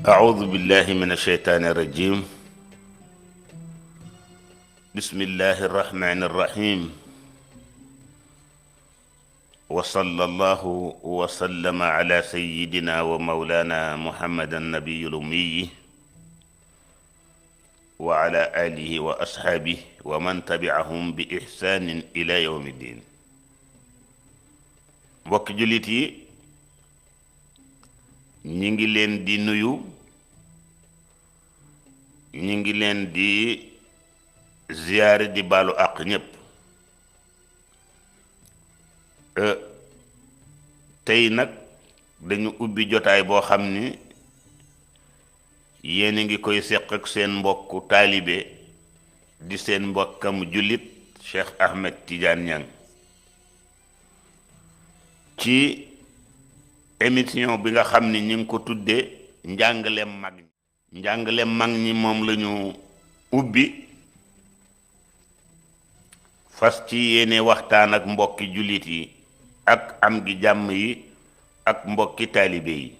أعوذ بالله من الشيطان الرجيم. بسم الله الرحمن الرحيم. وصلى الله وسلم على سيدنا ومولانا محمد النبي الأمي وعلى آله وأصحابه ومن تبعهم بإحسان إلى يوم الدين. mbokk jullit yi ñi ngi leen di nuyu, ñi ngi leen di ziyaare di baalu àq ñépp. tey nag dañu ubbi jotaay boo xam ni yéen a ngi koy seq ak seen mbokku taalibe di seen mbokkam jullit Cheikh Ahmed Tidiane Niang ci émission bi nga xam ni ñu ngi ko tuddee njàngaleem mag ñi. njàngaleem mag ñi moom lañu ubbi fas ci yéene waxtaan ak mbokki jullit yi ak am gi jàmm yi ak mbokki taalibe yi.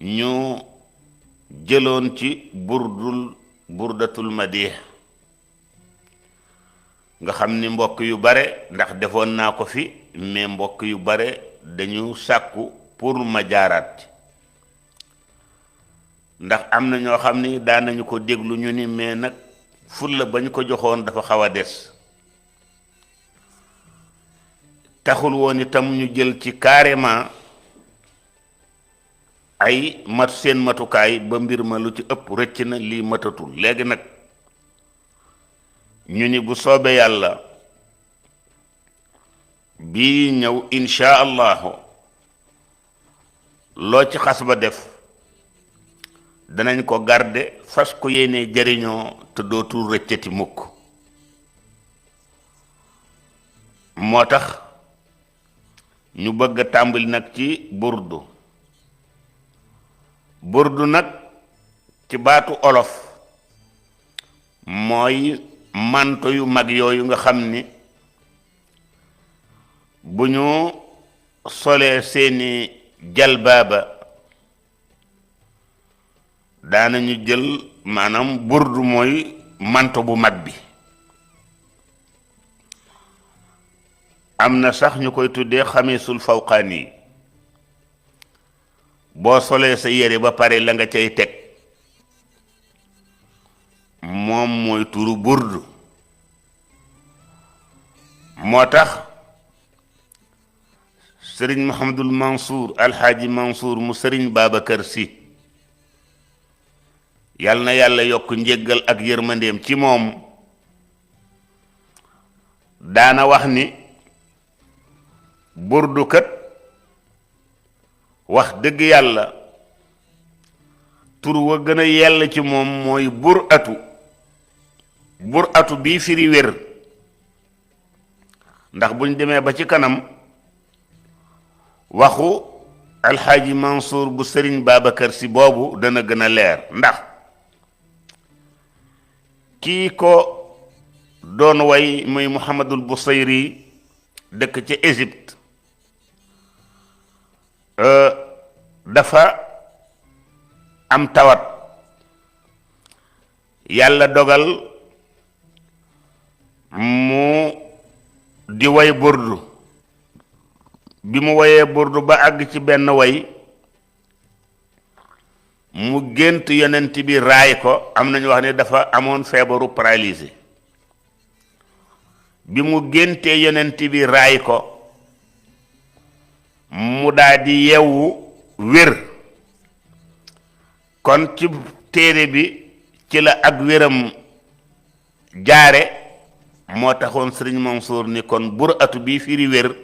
ñu jëloon ci burdatul madih nga xam ni mbokk yu bare, ndax defoon naa ko fi, mais mbokk yu bare dañu sàkku pour ma jaaraat, ndax am na ñoo xam ni daanañu ko déglu ñu ni mais nag fulla ba ñu ko joxoon dafa xaw a des. taxul woon itam ñu jël ci carrément ay seen matukaay ba mbir ma lu ci ëpp rëcc na, lii matatul. léegi nag ñu ni bu soobee yàlla bii ñëw insha allahu loo ci xas ba def danañ ko garde, fas ko yéene jariñoo te dootul rëccati mukk. moo tax ñu bëgg a tàmbali nag ci burdu nag ci baatu olof mooy manto yu mag yooyu nga xam ni bu ñu solee seeni jalbaaba daanañu jël, maanaam burdu mooy manto bu mag bi. am na sax ñu koy tuddee xamisul fawqaani yi. boo solee sa yére ba pare la nga cay teg moom mooy turu burdu. moo tax sëriñ Mouhamadul Mansour, alxaaji Mansour mu sëriñ Babacar Si, yal na yàlla yokk njéggal ak yërmandeem ci moom, daana wax ni burdu kat wax dëgg yàlla tur wa gën a yell ci moom mooy buratu bii firi wér, ndax buñ demee ba ci kanam waxu alxaaji Mansour bu sëriñ Babacar Si boobu dana gën a leer. ndax kii ko doon way muy Muhammadul Busayri dëkk ca Égypte, dafa am tawat, yàlla dogal mu di way burdu. bi mu wayee burdu ba àgg ci benn way, mu gént yonent bi raay ko. am nañu wax ne dafa amoon feebaru paralysé. bi mu géntee yonent bi raay ko, mu daldi yewwu wér. kon ci téere bi ci la ak wéram jaare. moo taxoon sëriñ Mansour ni kon buratu bi firi wér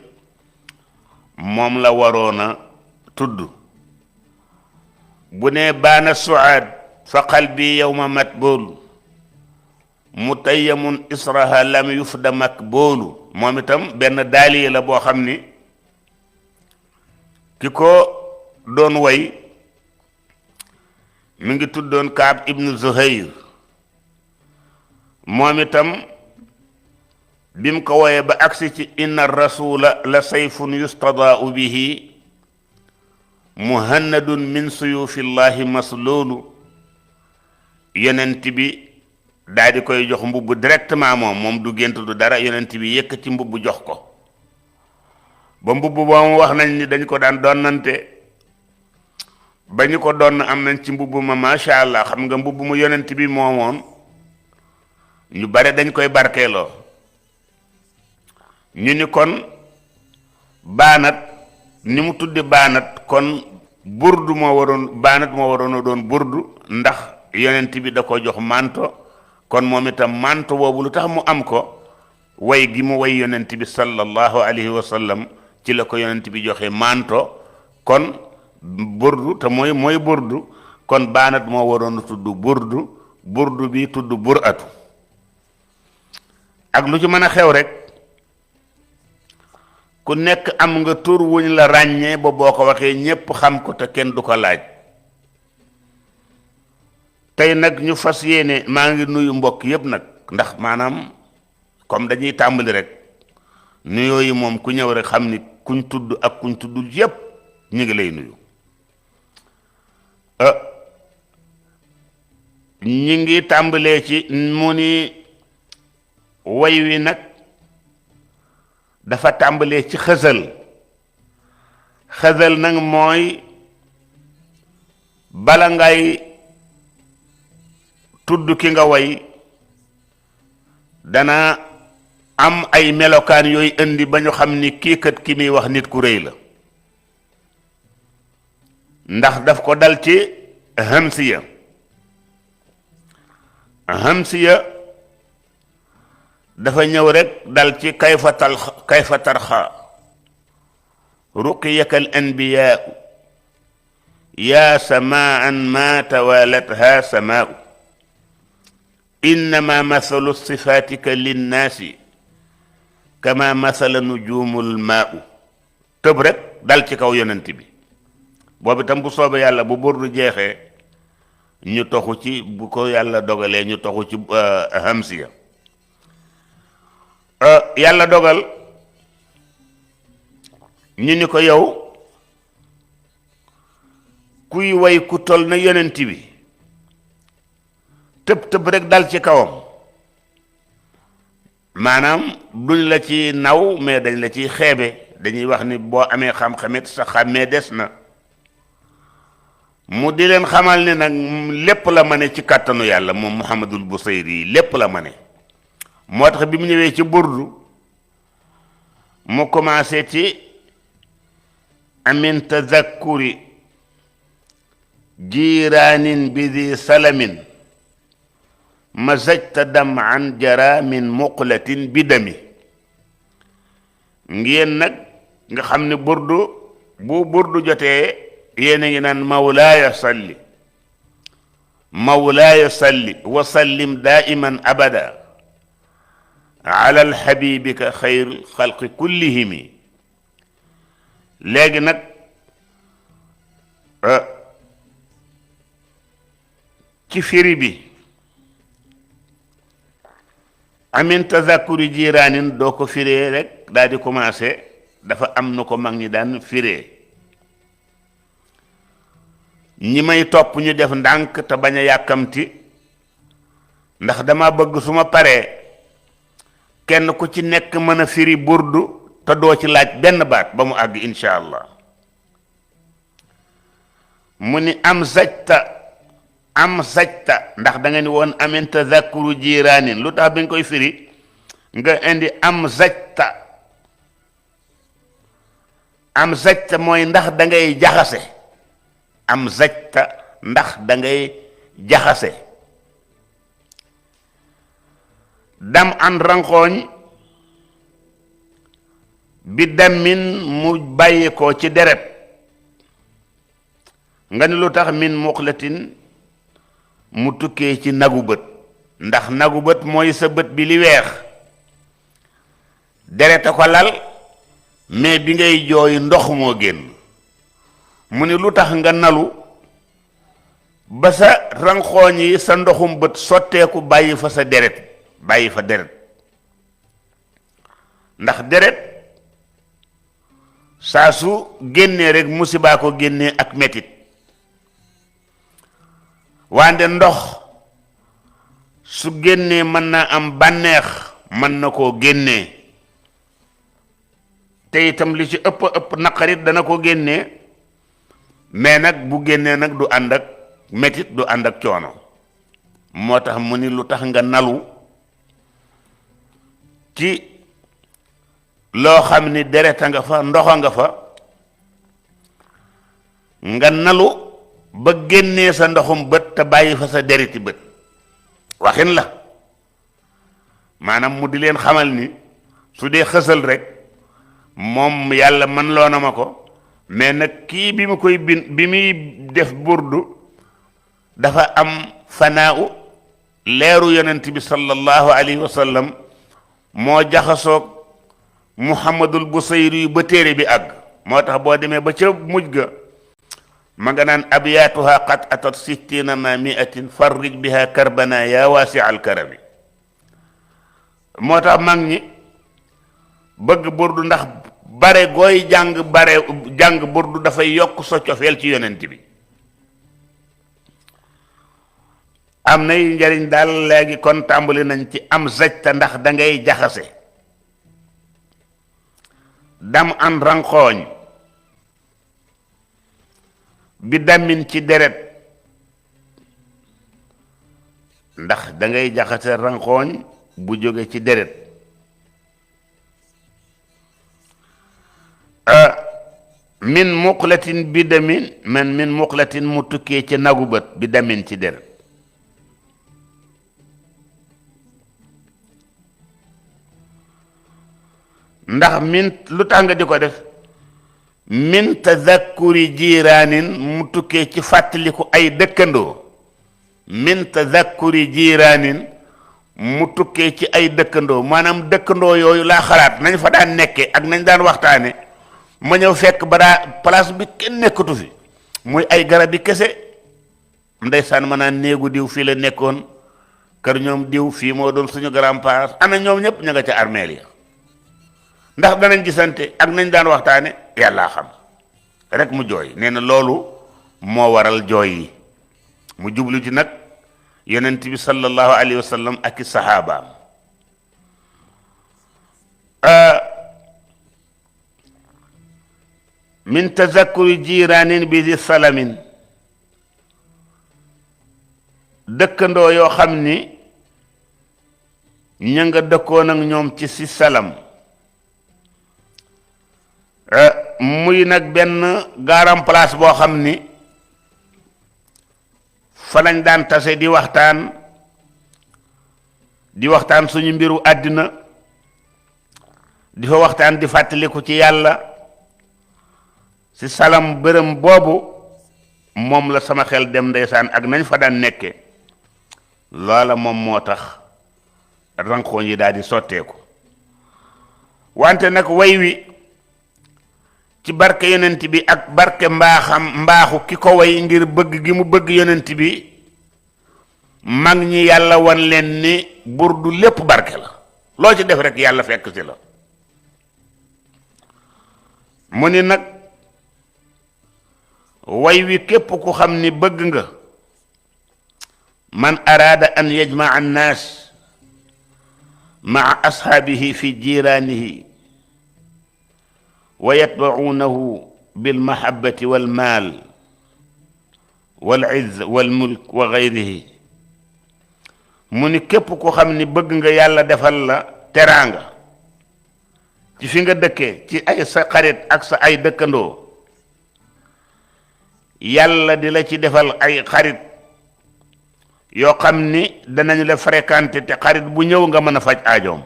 moom la waroon a tudd. bu ne baana suaad fa qalbi yawma matboolu mutayyamun israha lam yufda makboolu. moom itam benn daaliye la boo xam ni ki ko doon way mi ngi tuddoon Kaab ibnu Zuhayr. moom itam bim ko woyee ba agsi ci inna rasula la sayfun yustadaau bihi muhannadun min suyufillahi masloolu yonent bi daal di koy jox mbubb directement moom du gént du dara yonent bi yëkkati mbubb jox ko ba mbubb boobu wax nañ ni dañ ko daan donnante ba ñu ko doon am nañ ci mbubb ma macha allah xam nga mbubb mu yonent bi moomoon ñu bare dañ koy barkeeloo ñu ni kon baanat ni mu tuddi baanat kon burdu moo waroon a doon burdu ndax yonent bi da ko jox manto kon moom itam manto boobu lu tax mu am ko way gi mu way yonent bi sallallahu alayhi wa sallam ci la ko yonent bi joxe manto kon burdu te mooy burdu kon baanat moo waroon a tudd burdu bi tudd buratu ak lu ci mën a xew rek ku nekk am nga tur wuñ la ràññee ba boo ko waxee ñépp xam ko te kenn du ko laaj tey nag ñu fas yéene maa ngi nuyu mbokk yépp nag ndax maanaam comme dañuy tàmbali rek nuyoo yi moom ku ñëw rek xam ni kuñ tudd ak kuñ tuddul yépp ñu ngi lay nuyu ñi ngi tàmbalee ci mu ni way wi nag dafa tàmbalee ci xësal nag mooy bala ngay tudd ki nga way dana am ay melokaan yooyu indi ba ñu xam ni kii kat ki muy wax nit ku rëy la ndax daf ko dal ci hamsiya dafa ñëw rek dal ci kayfa tarxa ruqiyaka al anbiyaa yaa samaan ma tawalatha samaau innama mathalu sifatika linnaasi kama mathala nujumul maau tëb rek dal ci kaw yonent bi boobu itam bu soobee yàlla bu burdu jeexee ñu toxu ci bu ko yàlla dogalee ñu toxu ci hamsiya yàlla dogal ñu ni ko yow kuy way ku tol na yonent bi tëb rek dal ci kawam maanaam duñ la ci naw mais dañ la ciy xeebe dañuy wax ni boo amee xam-xamit sa xàmmee des na mu di leen xamal ni nag lépp la mane ci kàttanu yàlla moom Muhammadul Busayri lépp la mane moo tax bi mu ñëwee ci burdu mu commencé ci amin tazakkuri jiiraanin bi di salamin mazajta dam an jara min muqlatin bi dami ngeen nag nga xam ne burdu bu burdu jotee yéen a ngi naan mawlaaya salli wa sallim daiman abada ala alxabibika xayr xalqi kullihimi léegi nag ci firi bi amin tazakuri jiraanin doo ko firee rek daal di commencé dafa am na ko mag ñi daan firee ñi may topp ñu def ndànk te bañ a yàkkamti ndax dama bëgg su ma paree kenn ku ci nekk mën a firi burdu te doo ci laaj benn baat ba mu àgg insha allah mu ni am sajta ndax da nga ni woon amin tazakuru jiraanin lu tax bi nga koy firi nga indi am sajta mooy ndax da ngay jaxase am sajta ndax da ngay jaxase dam an rankooñ bi dammin mu bàyyi ko ci deret nga ni lu tax min muqlatin mu tukkee ci nagu bët ndax nagu bët mooy sa bët bi li weex deret a ko lal mais bi ngay jooy ndox moo génn mu ni lu tax nga nalu ba sa ranxooñ yi sa ndoxum bët sotteeku bàyyi fa sa deret bàyyi fa deret ndax deret saa su génnee rek musiba ko génnee ak metit wande ndox su génnee mën naa am bànneex mën na koo génnee te itam li ci ëpp naqarit dana ko génnee mais nag bu génnee nag du ànd ak metit du ànd ak coono moo tax mu ni lu tax nga nalu ci loo xam ni dereta nga fa ndoxa nga fa nga nalu ba génnee sa ndoxum bët te bàyyi fa sa dereti bët waxin la maanaam mu di leen xamal ni su dee xësal rek moom yàlla man loo na ma ko mais nag kii bi mu koy bi muy def burdu dafa am fanaaw leeru yonent bi sallallahu alayhi wa sallam moo jaxasoog muhammadul busayri yu ba téere bi àgg moo tax boo demee ba ca mujj ga ma nga naan abyaatuha qad atat sittina ma miatin farrij biha karbana ya waasi al karami moo tax mag ñi bëgg burdu ndax bare gooy jàng burdu dafay yokk sa cofeel ci yonent bi am nay njariñ daal léegi kon tàmbali nañ ci am zajta ndax da ngay jaxase dam an ranqooñ bi damin ci deret ndax da ngay jaxase ranqooñ bu jóge ci deret min muqlatin bi damin min muqlatin mu tukkee ci nagu bët bi damin ci deret ndax min lu tax nga di ko def min tazakkuri jiiraanin mu tukkee ci fàttaliku ay dëkkandoo min tazakkuri jiiraanin mu tukkee ci ay dëkkandoo maanaam dëkkandoo yooyu laa xalaat nañ fa daan nekke ak nañ daan waxtaane ma ñëw fekk ba daa place bi kenn nekkatu fi muy ay garab yi kese ndeysaan ma naan néegu diw fii la nekkoon kër ñoom diw fii moo doon suñu grand-père ana ñoom ñëpp ña nga ca armeel ya ndax danañ gisante ak nañ daan waxtaane yàllaa xam rek mu jooy nee na loolu moo waral jooy yi mu jublu ci nag yonent bi sallallahu alayhi wa sallam ak i saxaabaam min tazakkuri jiiraanin bi di salamin dëkkandoo yoo xam ni ña nga dëkkoon ak ñoom ci si salam muy nag benn garam place boo xam ni fa lañ daan tase di waxtaan suñu mbiru àddina di fa waxtaan di fàttaliku ci yàlla si salam bërëm boobu moom la sama xel dem ndeysaan ak nañ fa daan nekke loola moom moo tax ranqooñ yi daal di sotteeku wante nag way wi ci barke yonent bi ak barke mbaaxu ki ko way ngir bëgg gi mu bëgg yonent bi mag ñi yàlla wan leen ni burdu lépp barke la loo ci def rek yàlla fekk ci la mu ni nag way wi képp ku xam ni bëgg nga man araada an yajmaa annaas maa ashaabihi fi jiiraanihi wa yatbauunahu bilmahabati walmaal walizz walmulk wa gayrihi mu ni képp ku xam ni bëgg nga yàlla defal la teraanga ci fi nga dëkkee ci ay sa xarit ak sa ay dëkkandoo yàlla di la ci defal ay xarit yoo xam ni danañ la fréquenter te xarit bu ñëw nga mën a faj aajoom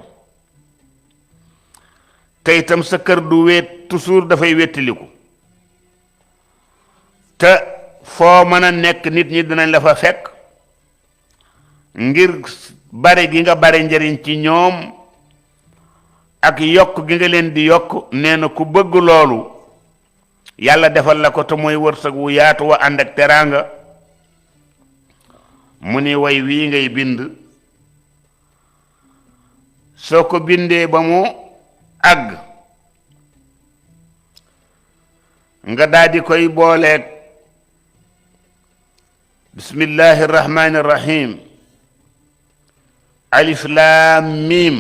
te itam sa kër du wéet toujours dafay wéttiliku te foo mën a nekk nit ñi dinañ la fa fekk ngir bare gi nga bare njëriñ ci ñoom ak yokk gi nga leen di yokk nee na ku bëgg loolu yàlla defal la ko te mooy wërsëg wu yaatu wa ànd ak teraanga mu ni way wii ngay bind soo ko bindee ba mu àgg nga daadi koy booleeg bismillahi irrahmani irrahim alif lam mim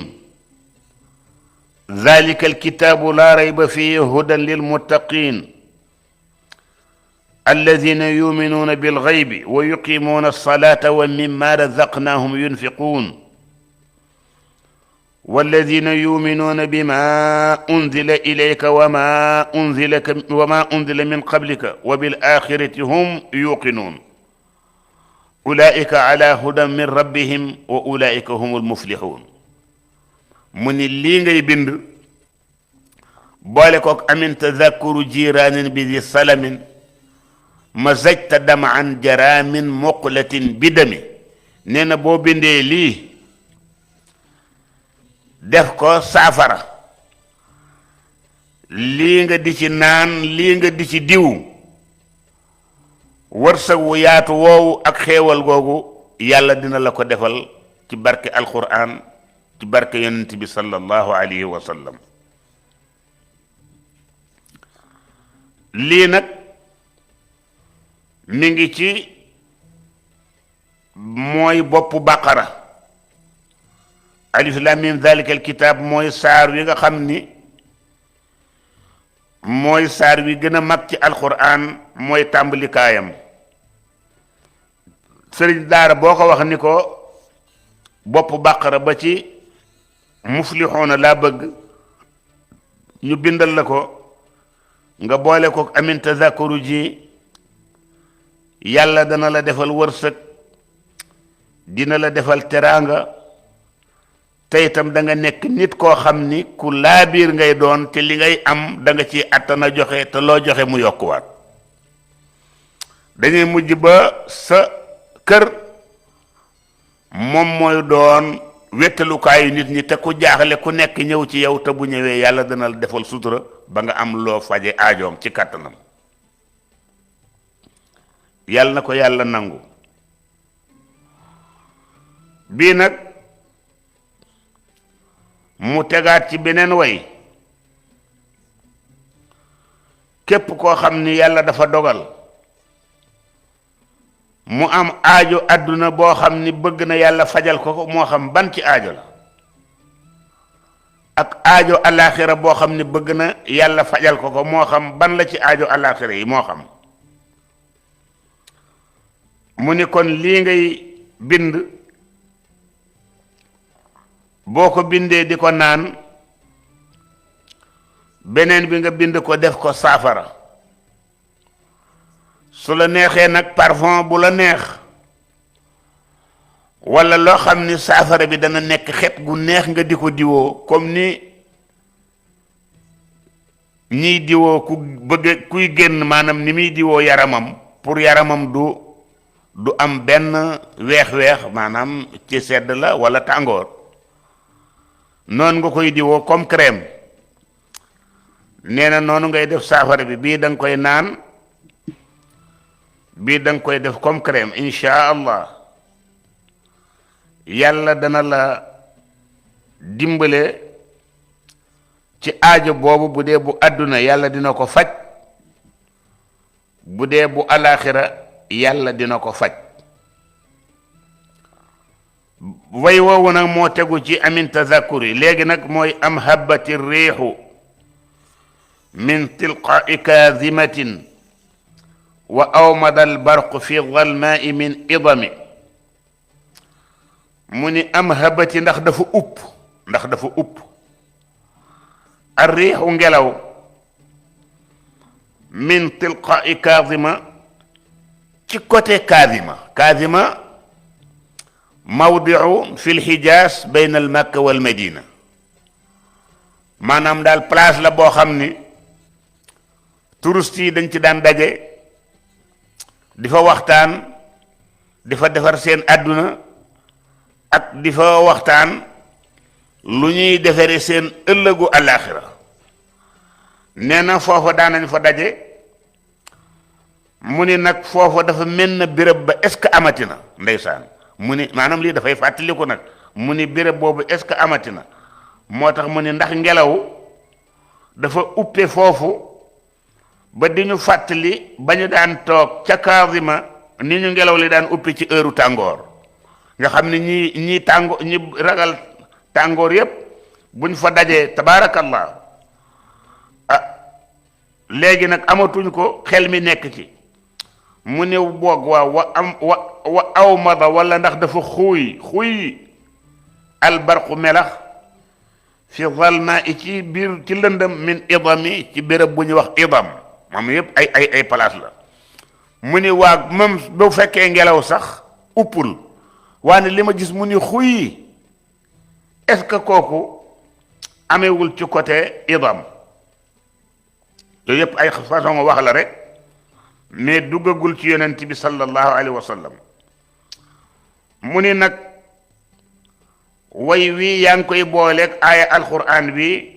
ذلك الكتاب لا ريب فيه هدى للمتقين الذين يؤمنون بالغيب ويقيمون الصلاة ومما رزقناهم ينفقون والذين يؤمنون بما أنزل إليك وما أنزل من قبلك وبالآخرة هم يوقنون أولئك على هدى من ربهم وأولئك هم المفلحون من اللي ngay bind boole kook amin tadhakkuru jiranin bi di salamin mazajta dam'an jaramin muqlatin bidami nee na boo bindee lii def ko saafara lii nga di ci naan lii nga di ci diw wërsëg wu yaatu woowu ak xéewal googu yàlla dina la ko defal ci barke alquran ci barke yonent bi sallallahu alayhi wa sallam lii nag mi ngi ci mooy boppu baqara alif lam mim dhalika alkitab mooy saar wi nga xam ni mooy saar wi gën a mag ci alquran mooy tàmbalikaayam sëriñ daara boo ko wax ni ko boppu baqara ba ci muflixuuna laa bëgg ñu bindal la ko nga boole ko amin tazakuru ji yàlla dana la defal wërsëg dina la defal teraanga te itam da nga nekk nit koo xam ni ku laabiir ngay doon te li ngay am da nga ci attana joxe te loo joxe mu yokkuwaat dañuy mujj ba sa kër moom mooy doon wettalukaayu nit ñi te ku jaaxle ku nekk ñëw ci yow te bu ñëwee yàlla dana la defal sutura ba nga am loo faje aajoom ci kàttanam yàlla na ko yàlla nangu bii nag mu tegaat ci beneen way képp koo xam ni yàlla dafa dogal mu am aajo àdduna boo xam ni bëgg na yàlla fajal ko moo xam ban ci aajo la ak aajo alaxira boo xam ni bëgg na yàlla fajal ko moo xam ban la ci aajo alaxira yi moo xam mu ni kon lii ngay bind boo ko bindee di ko naan beneen bi nga bind ko def ko saafara su la neexee nag parfum bu la neex wala loo xam ni saafara bi dana nekk xet gu neex nga di ko diwoo comme ni ñiy diwoo ku bëgg kuy génn maanaam ni muy diwoo yaramam pour yaramam du am benn weex-weex maanaam ci sedd la wala tàngoor noonu nga koy diwoo comme crème nee na noonu ngay def saafara bi bii da nga koy naan bii da nga koy def comme crème insha allah yàlla dana la dimbale ci aajo boobu bu dee bu àdduna yàlla dina ko faj bu dee bu alaxira yàlla dina ko faj way woowu nag moo tegu ci amin tazakuri léegi nag mooy am habati riixu min tilqaai kazimatin wa awmada albarqu fi dalmaai min idami mu ni am habati ndax dafa upp ar riixu ngelaw min tilqaai kazima ci côté kazima mawdiu fi lxijaas bayna al makka wal madina maanaam daal place la boo xam ni touristes yi dañ ci daan daje di fa waxtaan di fa defar seen àdduna ak di fa waxtaan lu ñuy defare seen ëllëgu àllaaxira nee na foofa daanañ fa daje mu ni nag foofa dafa mel na béréb ba est-ce que amati na ndeysaan mu ni maanaam lii dafay fàttaliku nag mu ni béréb boobu est-ce que amati na moo tax mu ni ndax ngelaw dafa uppe foofu ba di ñu fàttali ba ñu daan toog ca Kaazima ni ñu ngelaw li daan uppi ci heure tàngoor nga xam ne ñi ragal tàngoor yépp buñ fa dajee tabaarakallah léegi nag amatuñ ko xel mi nekk ci mu ne boog waaw wa awmada wala ndax dafa xuuy albarqu melax fi zalma ci biir ci lëndëm min idami ci béréb bu ñuy wax idam moom yëpp ay place la mu ni waa même bu fekkee ngelaw sax uppul waane li ma gis mu ni xuy est-ce que kooku amewul ci côté idam yooyu yëpp ay façon wax la rek mais duggagul ci yonent bi sallallahu alayhi wa sallam mu ni nag way wi yaa ngi koy booleeg aaya alquran bi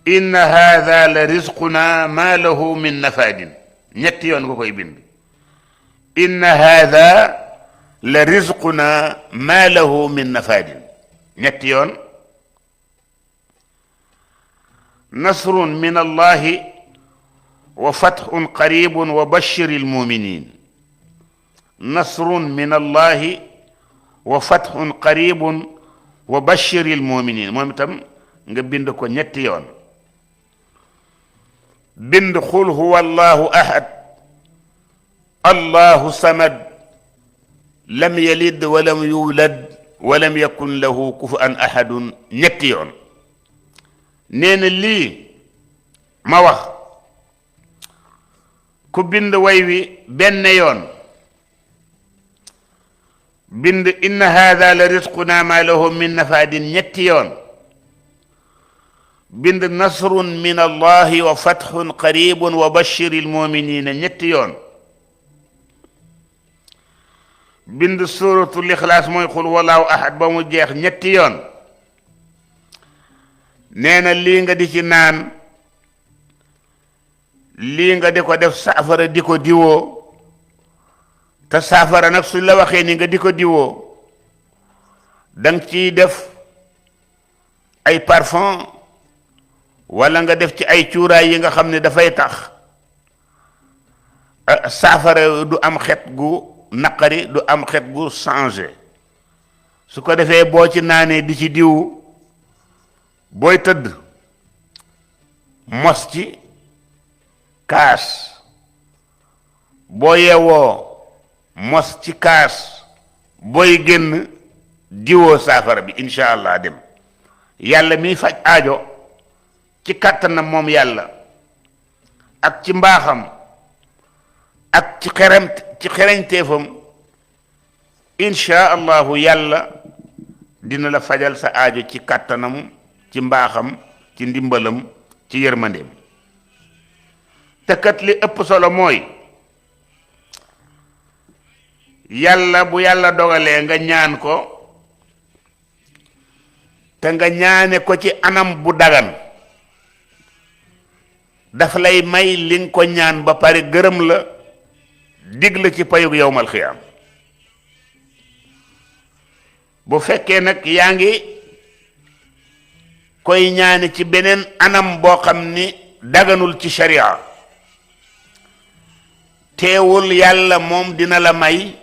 inna hadha la rizquna ma lahu min nafadin ñetti yoon nga koy bind inna hadha la rizquna ma lahu min nafadin ñetti yoon nasrun min allahi wa fathun qaribun wa bashiri almuminin nasrun min allahi wa fathun qaribun wa bashiri almuminin moom itam nga bind ko ñetti yoon bind qul huwa allahu ahad allahu samad lam yalid walam yulad walam yakun lahu kufuwan ahadun ñetti yoon nee na lii ma wax ku bind way wi benn yoon bind inna hadha la rizquna ma lahu min nafadin ñetti yoon bind nasrun min allahi wa fathun qaribun wa bashiri almuminina ñetti yoon bind suratul ixlaas mooy xul wallahu ahad ba mu jeex ñetti yoon nee na lii nga di ci naan lii nga di ko def saafara di ko diwoo te saafara nag suñ la waxee ni nga di ko diwoo danga ciy def ay parfum wala nga def ci ay cuuraay yi nga xam ne dafay tax saafara du am xet gu naqari du am xet gu changé su ko defee boo ci naanee di ci diwu booy tëdd mos ci kaas boo yeewoo mos ci kaas booy génn diwoo saafara bi incha allah dem yàlla miy faj aajo ci kàttanam moom yàlla ak ci mbaaxam ak ci xereñteefam incha allahu yàlla dina la fajal sa aajo ci kàttanam ci mbaaxam ci ndimbalam ci yërmandeem te kat li ëpp solo mooy yàlla bu yàlla dogalee nga ñaan ko te nga ñaane ko ci anam bu dagan daf lay may li nga ko ñaan ba pare gërëm la dig la ci payug yowmal xiyaam bu fekkee nag yaa ngi koy ñaane ci beneen anam boo xam ni daganul ci sharia teewul yàlla moom dina la may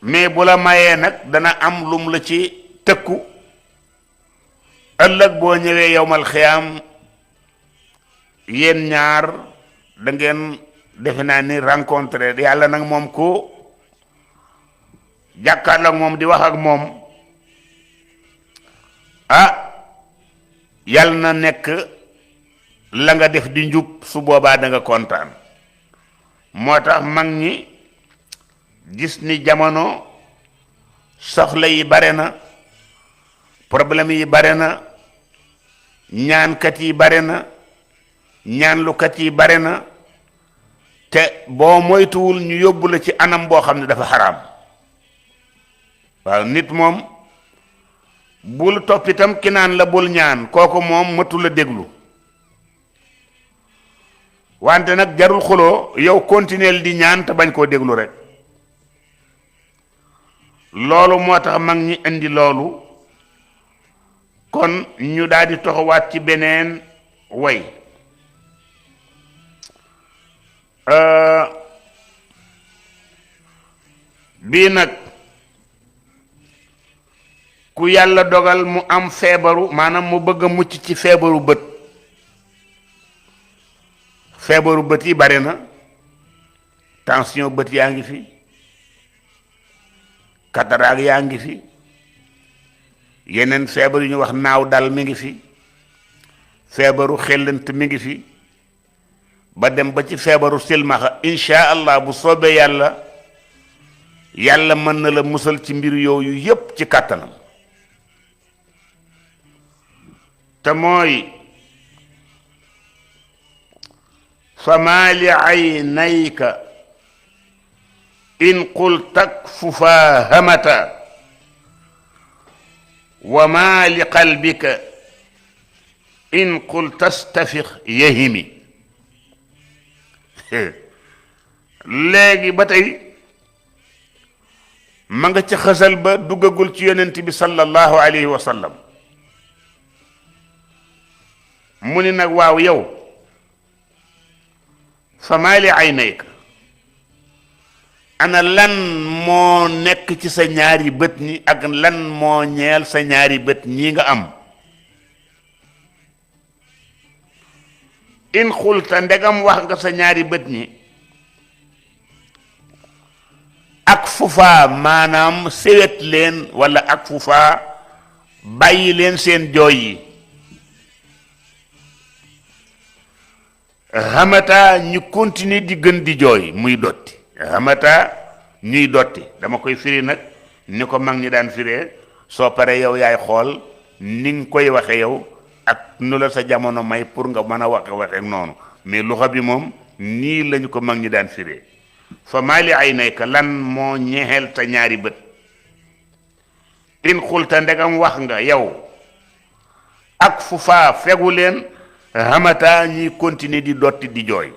mais bu la mayee nag dana am lum la ci tëkku ëllëg boo ñëwee yowmal xiyaam yéen ñaar da ngeen defe naa ni rencontré yàlla nag moom ko jàkkaarloo ak moom di wax ak moom yàlla na nekk la nga def di njub su boobaa da nga kontaan moo tax mag ñi gis ni jamono soxla yi bare na problème yi bare na ñaankat yi bare na ñaanlukat yi bare na te boo moytuwul ñu yóbbu la ci anam boo xam ne dafa xaraam waaw nit moom bul topp itam ki naan la bul ñaan kooku moom mëtu la déglu wante nag jarul xuloo yow continuer di ñaan te bañ koo déglu rek loolu moo tax mag ñi indi loolu kon ñu daal di toxawaat ci beneen way bii nag ku yàlla dogal mu am feebaru maanaam mu bëgg a mucc ci feebaru bët. feebaru bët yi bari na tension bët yaa ngi fi cataracte yaa ngi fi yeneen feebar yu ñu wax naaw dal mi ngi fi feebaru xellant mi ngi fi ba dem ba ci feebaru silmaxa insha allah bu soobee yàlla yàlla mën na la musal ci mbir yooyu yépp ci kàttanam te mooy fama li aynayka in qul takfufa hamata wa ma li qalbika in qul tastafiq yahimi léegi ba tey ma nga ci xasal ba duggagul ci yonent bi sallallahu alayhi wa sallam mu ni nag waaw yow fama li aynayka ana lan moo nekk ci sa ñaari bët ñi ak lan moo ñeel sa ñaari bët ñi nga am in xulta ndegam wax nga sa ñaari bët ñi ak fufa maanaam sewet leen wala ak fufa bàyyi leen seen jooy yi hamata ñu continuer di gën di jooy muy dotti hamata ñuy dotti dama koy firi nag ni ko mag ñi daan firee soo paree yow yaay xool ni nga koy waxe yow ak nu la sa jamono may pour nga mën a waxe noonu mais luxa bi moom nii lañu ko mag ñi daan firee fa maa li aynayka lan moo ñeexeel ta ñaari bët in xulta ndegam wax nga yow ak fu faa fegu leen hamata ñuy continuer di dotti di jooy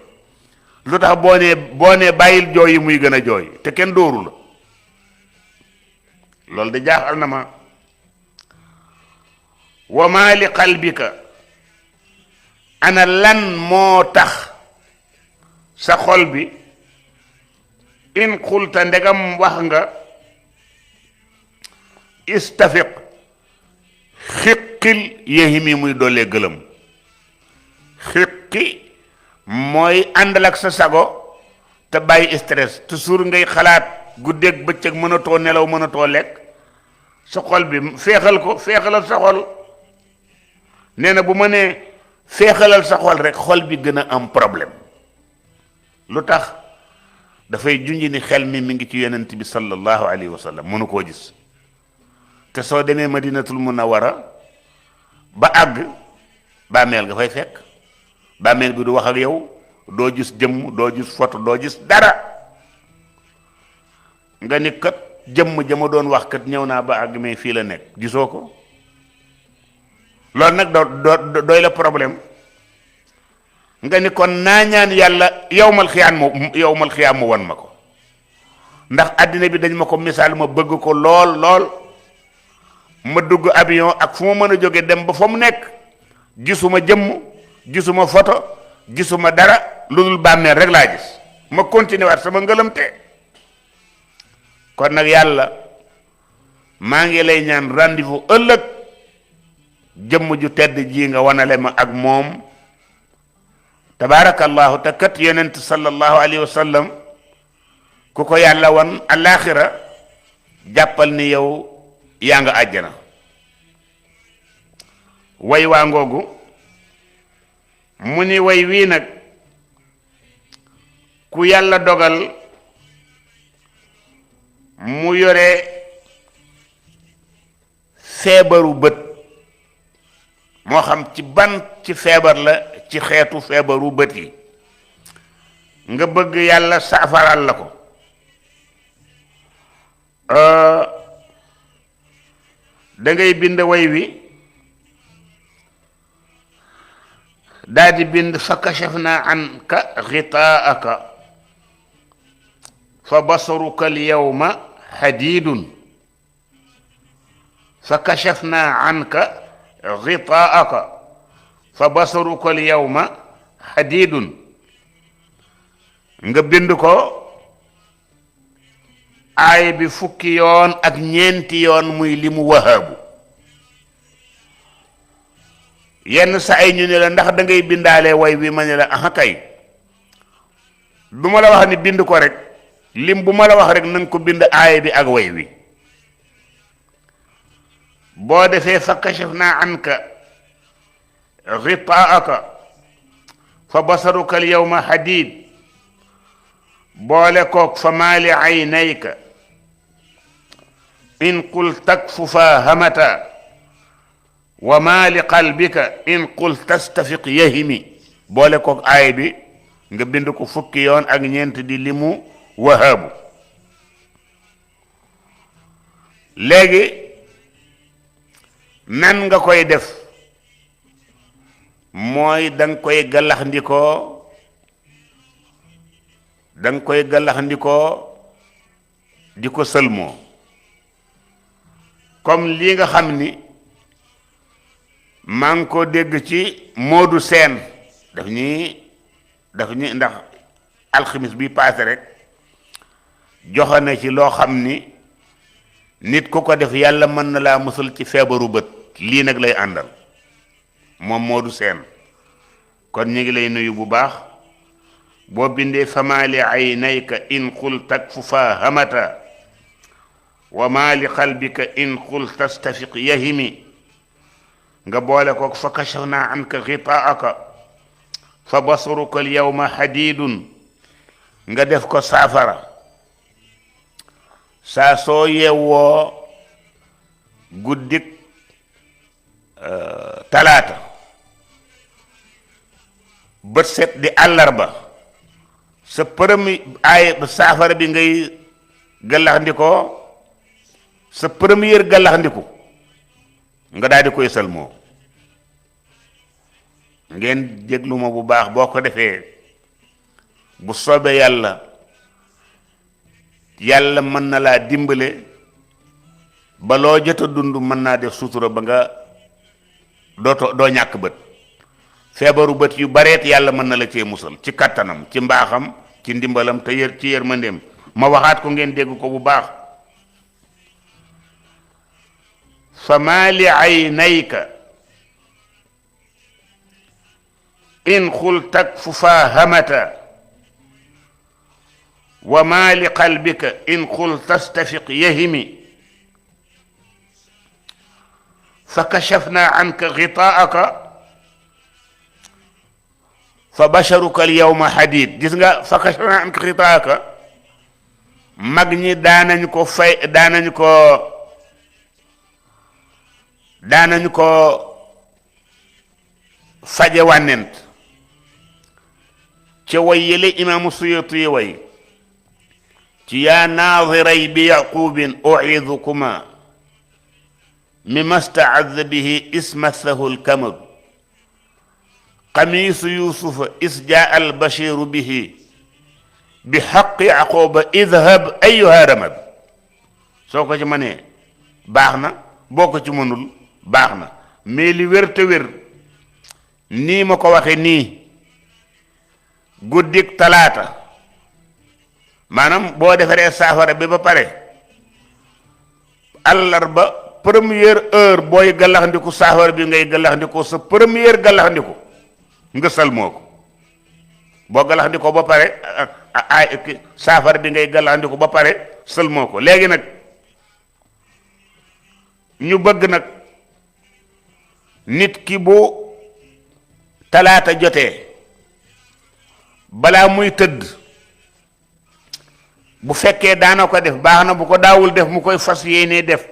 lu tax boo nee bàyyil jooy yi muy gën a jooy te kenn dóoru la loolu de jaaxal na ma wa ma li qalbika ana lan moo tax sa xol bi in xulta ndegam wax nga istafiq xiqil yéhimi muy doolee gëlëm xiqi mooy àndal ak sa sago te bàyyi stress toujours ngay xalaat guddeeg bëccëg mënatoo nelaw mënatoo lekk sa xol bi feexalal sa xol nee na bu ma nee feexalal sa xol rek xol bi gën a am problème lu tax dafay junj ni xel mi ngi ci yonent bi sallallahu alayhi wa sallam mënu koo gis te soo demee madinatul munawwara ba àgg bàmmeel nga fay fekk bàmmeel bi du wax ak yow doo gis jëmm doo gis photo doo gis dara nga ni kat jëmm jama doon wax kat ñëw naa ba àgg mais fii la nekk gisoo ko loolu nag doy la problème nga ni kon naa ñaan yàlla yowmal xiyaam mu wan ma ko ndax àddina bi dañ ma ko misaal ma bëgg ko lool ma dugg avion ak fu ma mën a jóge dem ba fa mu nekk gisuma jëmm gisuma photo gisuma dara lu dul bàmmeel rek laa gis ma continuer waat sama ngëlamte kon nag yàlla maa ngi lay ñaan rendez-vous ëllëg jëmm ju tedd ji nga wanale ma ak moom tabaarakallahu te kat yonent sallallahu alayhi wa sallam ku ko yàlla wan alaaxira jàppal ni yow yaa nga àjjana way waa ngoogu mu ni way wii nag ku yàlla dogal mu yore feebaru bët moo xam ci ban ci feebar la ci xeetu feebaru bët yi nga bëgg yàlla saafaral la ko da ngay bind way wi daal di bind fa kashafna anka ghitaa'aka fa basaruka al-yawma hadidun fa kashafna anka ghitaa'aka fa basaruka al-yawma hadidun nga bind ko aay bi fukki yoon ak ñeenti yoon muy limu wahaabu. yenn sa ay ñu ne la ndax da ngay bindaale way wi ma ne la aha kay du ma la wax ni bind ko rek lim bu ma la wax rek na nga ko bind aay bi ak way wi. boo defee fa kashafna anka ghitaa'aka fa basaruka al yawma hadid boole koog fa maali aynayka in qul takfufa hamata wa maali qalbika in qul tastafiq yahimi boole koog aay bi nga bind ko fukki yoon ak ñeent di limu wahaabu. léegi nan nga koy def mooy danga koy gallaxndikoo di ko sëlmoo comme lii nga xam ni maa ngi ko dégg ci Modou Sène daf ñi ndax alxamis bi paase rek joxe na ci loo xam ni nit ku ko def yàlla mën na laa musal ci feebaru bët. lii nag lay àndal moom Modou Sène kon ñu ngi lay nuyu bu baax. boo bindee fama li aynayka in qul takfufa hamata wa ma li qalbika in qul tastafiq yahimi nga boole ko fa kashafna anka ghitaa'aka fa basaruka al yawma hadidun nga def ko saafara saa soo yeewoo guddik talaata bët set di àllarba sa premier ay saafara bi ngay gallaxndikoo sa première gallaxndiku nga daal di koy sëlmoo. ngeen jéglu ma bu baax boo ko defee bu soobee yàlla mën na laa dimbale ba loo jot a dund mën naa def sutura ba nga doo ñàkk bët. feebaru bët yu bareet yàlla mën na la cee musal ci kattanam ci mbaaxam ci ndimbalam te ci yërmandeem. ma waxaat ko ngeen dégg ko bu baax. fa maa li aynayka in qul takfufa hamata wa maa li qalbika in qul tastafiq yahimi fa kashafna anka ghitaa'aka fa basharuka al yawma hadid. gis nga fa kashafna anka ghitaa'aka mag ñi daanañu ko faje wànnent ca way yële imaamu Suyuti way ci yaa naadiray bi yaqubin u'idukuma mimma sta'adha bihi ismathahu al-kamad qamiisu yusufa is jaa al-bashiru bihi bi haqqi yaquba idhab ayyuha ramad. soo ko ci mënee baax na boo ko ci mënul baax na mais li wér te wér nii ma ko waxe nii guddik talaata maanaam boo defaree saafara bi ba pare àllarba première heure booy gallaxndiku saafara bi ngay gallaxndiku sa première gallaxndiku nga salmoo ko boo gallaxndikoo ba pare saafara bi ngay gallaxndiku ba pare salmoo ko. léegi nag ñu bëgg nag nit ki bu talaata jotee balaa muy tëdd bu fekkee daana ko def baax na bu ko daawul def mu koy fas yéenee def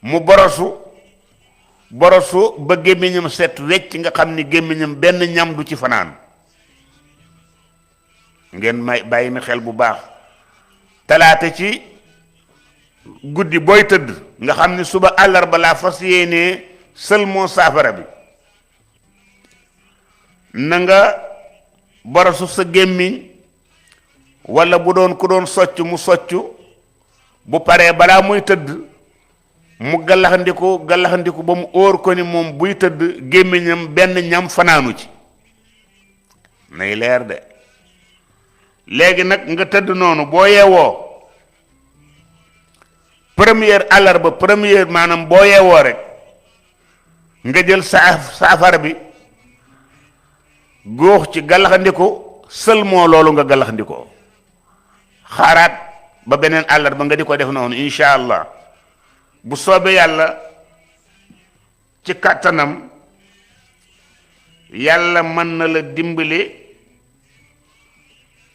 mu borosu ba gémmiñam set wecc nga xam ni gémmiñam benn ñam du ci fanaan. ngeen may bàyyi mi xel bu baax talaata ci guddi booy tëdd nga xam ni suba àllarba laa fas yéenee sëlmoo saafara bi na nga borosu sa gémmiñ walla bu doon ku doon socc mu soccu bu paree balaa muy tëdd mu gallaxandiku ba mu óor ko ni moom buy tëdd gémmiñam benn ñam fanaanu ci nay leer de. léegi nag nga tëdd noonu boo yeewoo première àllarba première maanaam boo yeewoo rek nga jël saafara bi góox ci galaxandiku sël moo loolu nga galaxandikoo xaaraat ba beneen àllarba nga di ko def noonu incha allah bu soobee yàlla ci kàttanam yàlla mën na la dimbali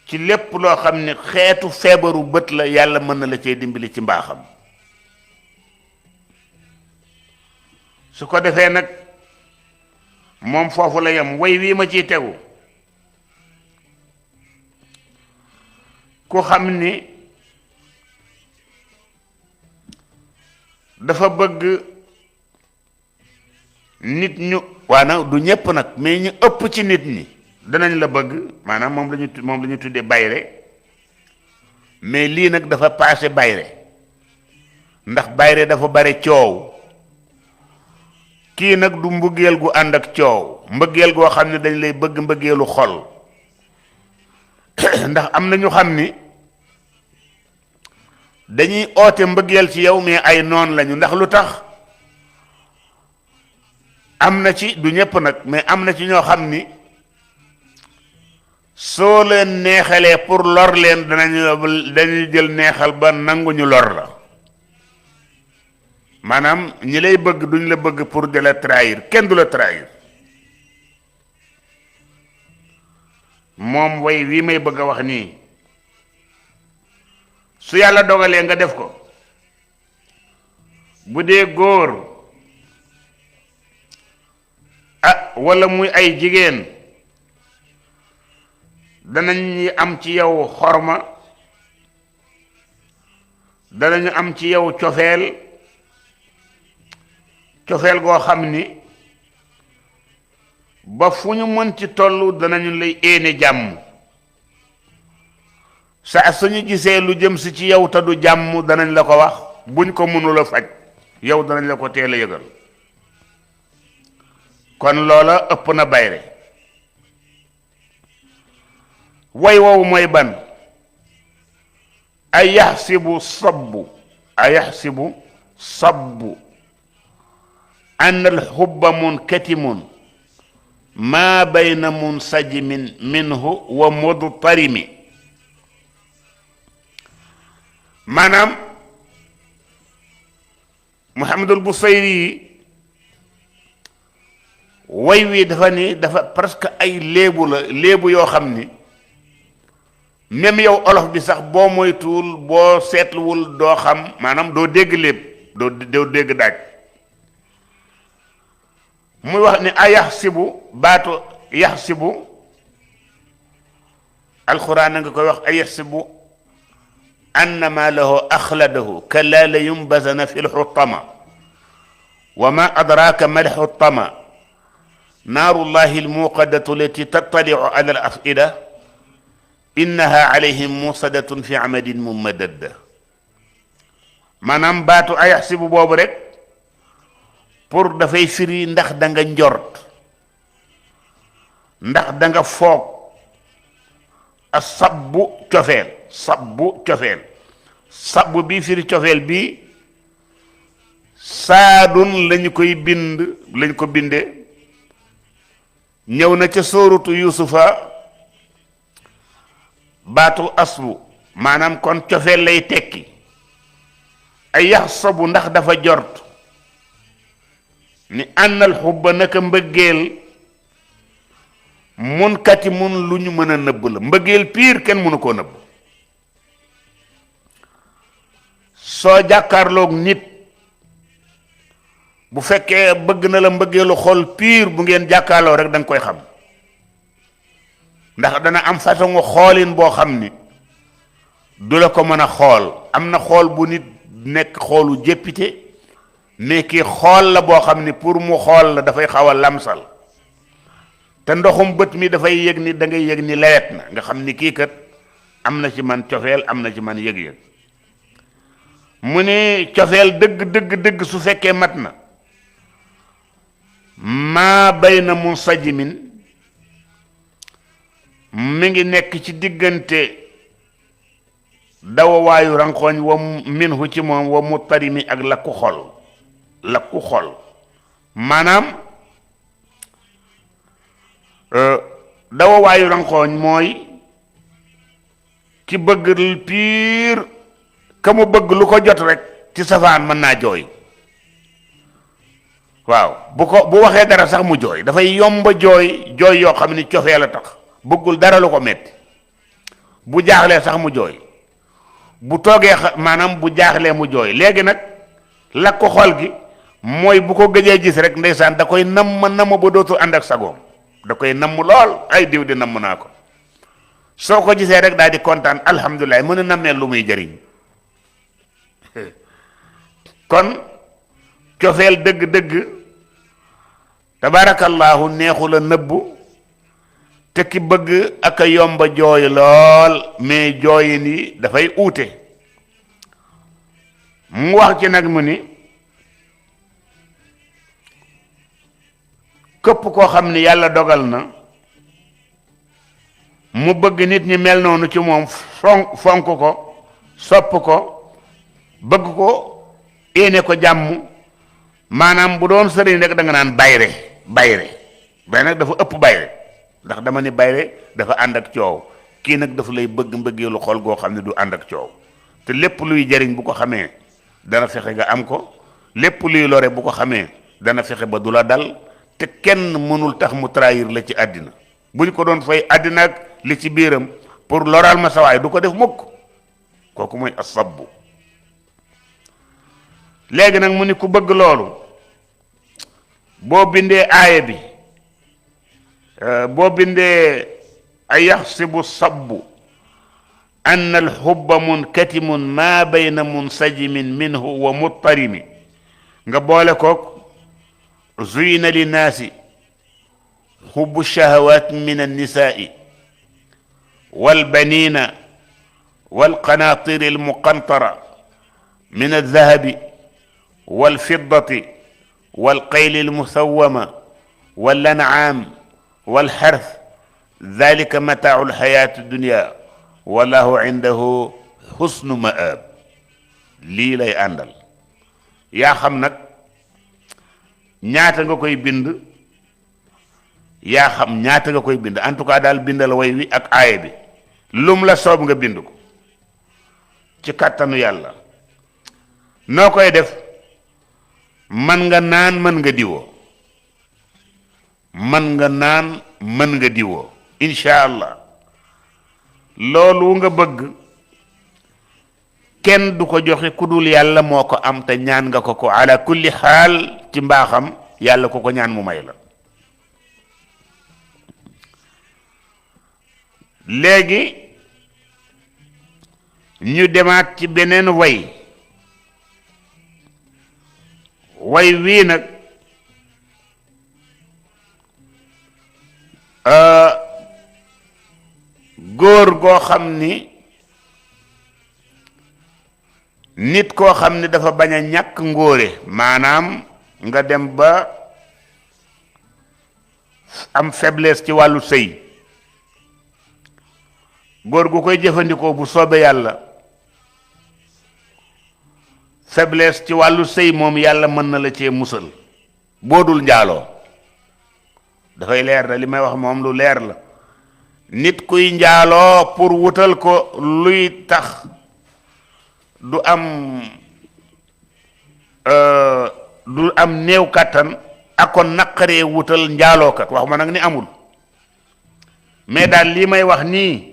ci lépp loo xam ne xeetu feebaru bët la yàlla mën na la cee dimbali ci mbaaxam su ko defee nag moom foofu la yem way wii ma ciy tegu ku xam ni dafa bëgg nit ñu waana du ñépp nag mais ñu ëpp ci nit ñi danañ la bëgg maanaam moom la ñu tuddee bayre mais lii nag dafa passé bayre ndax bayre dafa bare coow kii nag du mbëggeel gu ànd ak coow mbëggeel goo xam ne dañ lay bëgg mbëggeelu xol ndax am na ñu xam ni dañuy oote mbëggeel ci yow mais ay noon lañu ndax lu tax am na ci du ñépp nag mais am na ci ñoo xam ni soo leen neexalee pour lor leen dañuy jël neexal ba nanguñu lor la maanaam ñi lay bëgg duñ la bëgg pour de la trahir kenn du la trahir moom way wii may bëgg a wax nii su yàlla dogalee nga def ko bu dee góor walla muy ay jigéen danañ am ci yow xorma danañu am ci yow cofeel goo xam ni ba fu ñu mën ci tollu danañu lay éene jàmm saa suñu gisee lu jëm si ci yow te du jàmm danañ la ko wax buñ ko mënula faj yow danañ la ko teel a yëgal kon loola ëpp na bayre way wow mooy ban ayaxsibu sabbu an alxubba munkatimun ma bayna munsajimin minhu wa mudtarimi maanaam Muhammadul Busayri way wi dafa ni dafa presque ay léebu yoo xam ni même yow olof bi sax boo moytuwul boo seetluwul doo xam maanaam doo dégg léeb doo dégg daaj muy wax ni a yaxsibu baatu yaxsibu alxuraan nga koy wax a yaxsibu annama lahu axladahu kalla la yumbazana fi lxutama wa ma adraka ma lxutama naarullahi almuqadatu allati tattaliu ala al afida innaha alayhim musadatun fi amadin mumadada maanaam baatu a yaxsibu boobu rek pour dafay firi ndax da nga njort ndax da nga foog a sabbu cofeel sabbu bi firi cofeel bi saadun lañu ko binde ñëw na ca sóoratu yusufa baatu asbu maanaam kon cofeel lay tekki ay yaxsabu ndax dafa jort ni ànnal xubba naka mbëggeel munkati mun lu ñu mën a nëbb la mbëggeel piir kenn mënu koo nëbb soo jàkkaarloog nit bu fekkee bëgg na la mbëggeelu xol piir bu ngeen jàkkaarloo rek da nga koy xam ndax dana am façon xoolin boo xam ni du la ko mën a xool am na xool bu nit nekk xoolu jéppite mais kii xool la boo xam ni pour mu xool la dafay xaw a lamsal te ndoxum bët mi dafay yëg ni da ngay yëg ni lewet na nga xam ni kii kat am na ci man cofeel am na ci man yëg-yëg mu ni cofeel dëgg su fekkee mat na maa bayna munsajimin mi ngi nekk ci diggante dawawaayu ranqooñ wa minhu ci moom wa muttarimi ak lakku xol maanaam dawawaayu ranqooñ mooy ki bëgg piir ka mu bëgg lu ko jot rek ci safaan mën naa jooy waaw bu waxee dara sax mu jooy dafay yomba jooy yoo xam ni cofee la tax bëggul dara lu ko metti bu jaaxlee sax mu jooy bu toogee maanaam bu jaaxlee mu jooy léegi nag lakk ko xol gi mooy bu ko gëjee gis rek ndeysaan da koy namm ba dootul ànd ak sagoom da koy namm lool ay diw di namm naa ko soo ko gisee rek daal di kontaan alhamdulilah mën a nammee lu muy jëriñ kon cofeel dëgg-dëgg tabarakallahu neexu la nëbbu te ki bëgg ak a yomba jooy lool mais jooyin yi dafay uute mu wax ci nag mu ni képp koo xam ni yàlla dogal na mu bëgg nit ñi mel noonu ci moom fonk ko sopp ko bëgg ko éene ko jàmm maanaam bu doon sëriñ rek da nga naan bayre nag dafa ëpp bayre ndax dama ni bayre dafa ànd ak coow kii nag dafa lay bëgg mbëggeelu xol goo xam ne du ànd ak coow te lépp luy jariñ bu ko xamee dana fexe nga am ko lépp luy lore bu ko xamee dana fexe ba du la dal te kenn mënul tax mu trahir la ci àddina bu ñu ko doon fay àddina ak li ci biiram pour loral ma sawaay du ko def mukk kooku mooy asabbu léegi nag mu ni ku bëgg loolu boo bindee aaya bi boo bindee ay yaxsibu sabbu anna alxubba munkatimun ma bayna munsajimin minhu wa muttarimi nga boole koog zuyina linnaasi xubbu shahawat min annisaai walbanina walqanatiri almuqantara min aldahabi walfiddati walqayli almusawama walancaam walxarth dalika mataacu alxayaati dunia wallahu indahu xusnu maab lii lay àndal yaa xam nag ñaata nga koy bind yaa xam ñaata nga koy bind en tout cas daal bindal way wi ak aaya bi lum la soob nga bind ko ci kàttanu yàlla noo koy def man nga naan mën nga diwoo man nga naan mën nga diwoo incha allah loolu nga bëgg kenn du ko joxe ku dul yàlla moo ko am te ñaan nga ko ala kulli xaal ci mbaaxam yàlla ko ñaan mu may la léegi ñu demaat ci beneen way wii nag góor goo xam ni nit koo xam ni dafa bañ a ñàkk ngóore maanaam nga dem ba am faiblesse ci wàllu sëy góor gu koy jëfandikoo bu soobee yàlla faiblesse ci wàllu sëy moom yàlla mën na la cee musal boo dul njaaloo dafay leer da li may wax moom lu leer la nit kuy njaaloo pour wutal ko luy tax du am néew kàttan ak kon naqaree wutal njaalookat wax ma nag ni amul mais daal lii may wax nii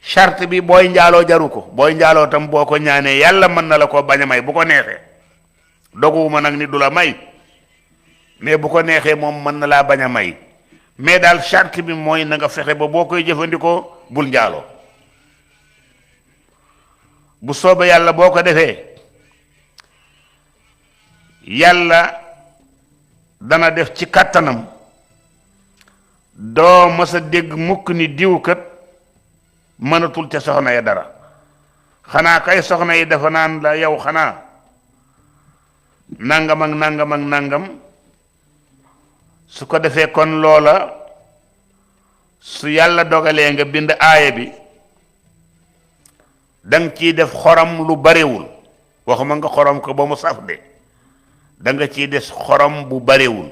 charte bi booy njaaloo jaru ko booy njaaloo tam boo ko ñaanee yàlla mën na la ko bañ a may bu ko neexee doguwuma nag ni du la may mais bu ko neexee moom mën na laa bañ a may mais daal charte bi mooy na nga fexe ba boo koy jëfandikoo bul njaaloo bu soobee yàlla boo ko defee yàlla dana def ci kàttanam doo mës a dégg mukk ni diwkat mënatul ca soxna ya dara xanaa kay soxna yi dafa naan la yow xanaa nangam ak nangam ak nangam su ko defee kon loola su yàlla dogalee nga bind aaya bi danga ciy def xorom lu barewul waxuma nga xorom ko ba mu saf de da nga ciy des xorom bu barewul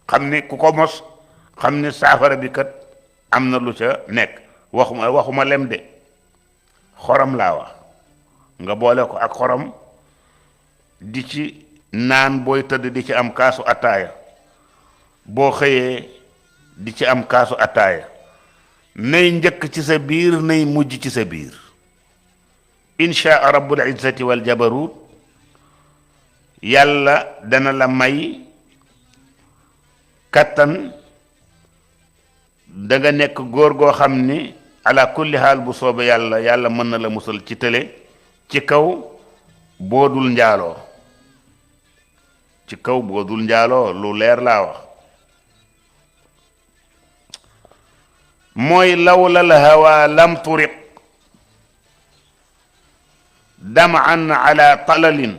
xam ni ku ko mos xam ni saafara bi kat am na lu ca nekk waxuma lem de xorom laa wax nga boole ko ak xorom di ci naan booy tëdd di ci am kaasu ataaya boo xëyee di ci am kaasu ataaya nay njëkk ci sa biir nay mujj ci sa biir inshaa rabbul izzati wal jabarut yàlla dana la may kattan da nga nekk góor goo xam ni ala kulli xaal bu soobee yàlla mën na la musal ci tële ci kaw boodul njaaloo ci kaw boodul njaaloo lu leer laa wax mooy lawlal hawa lam turiq dam'an ala talalin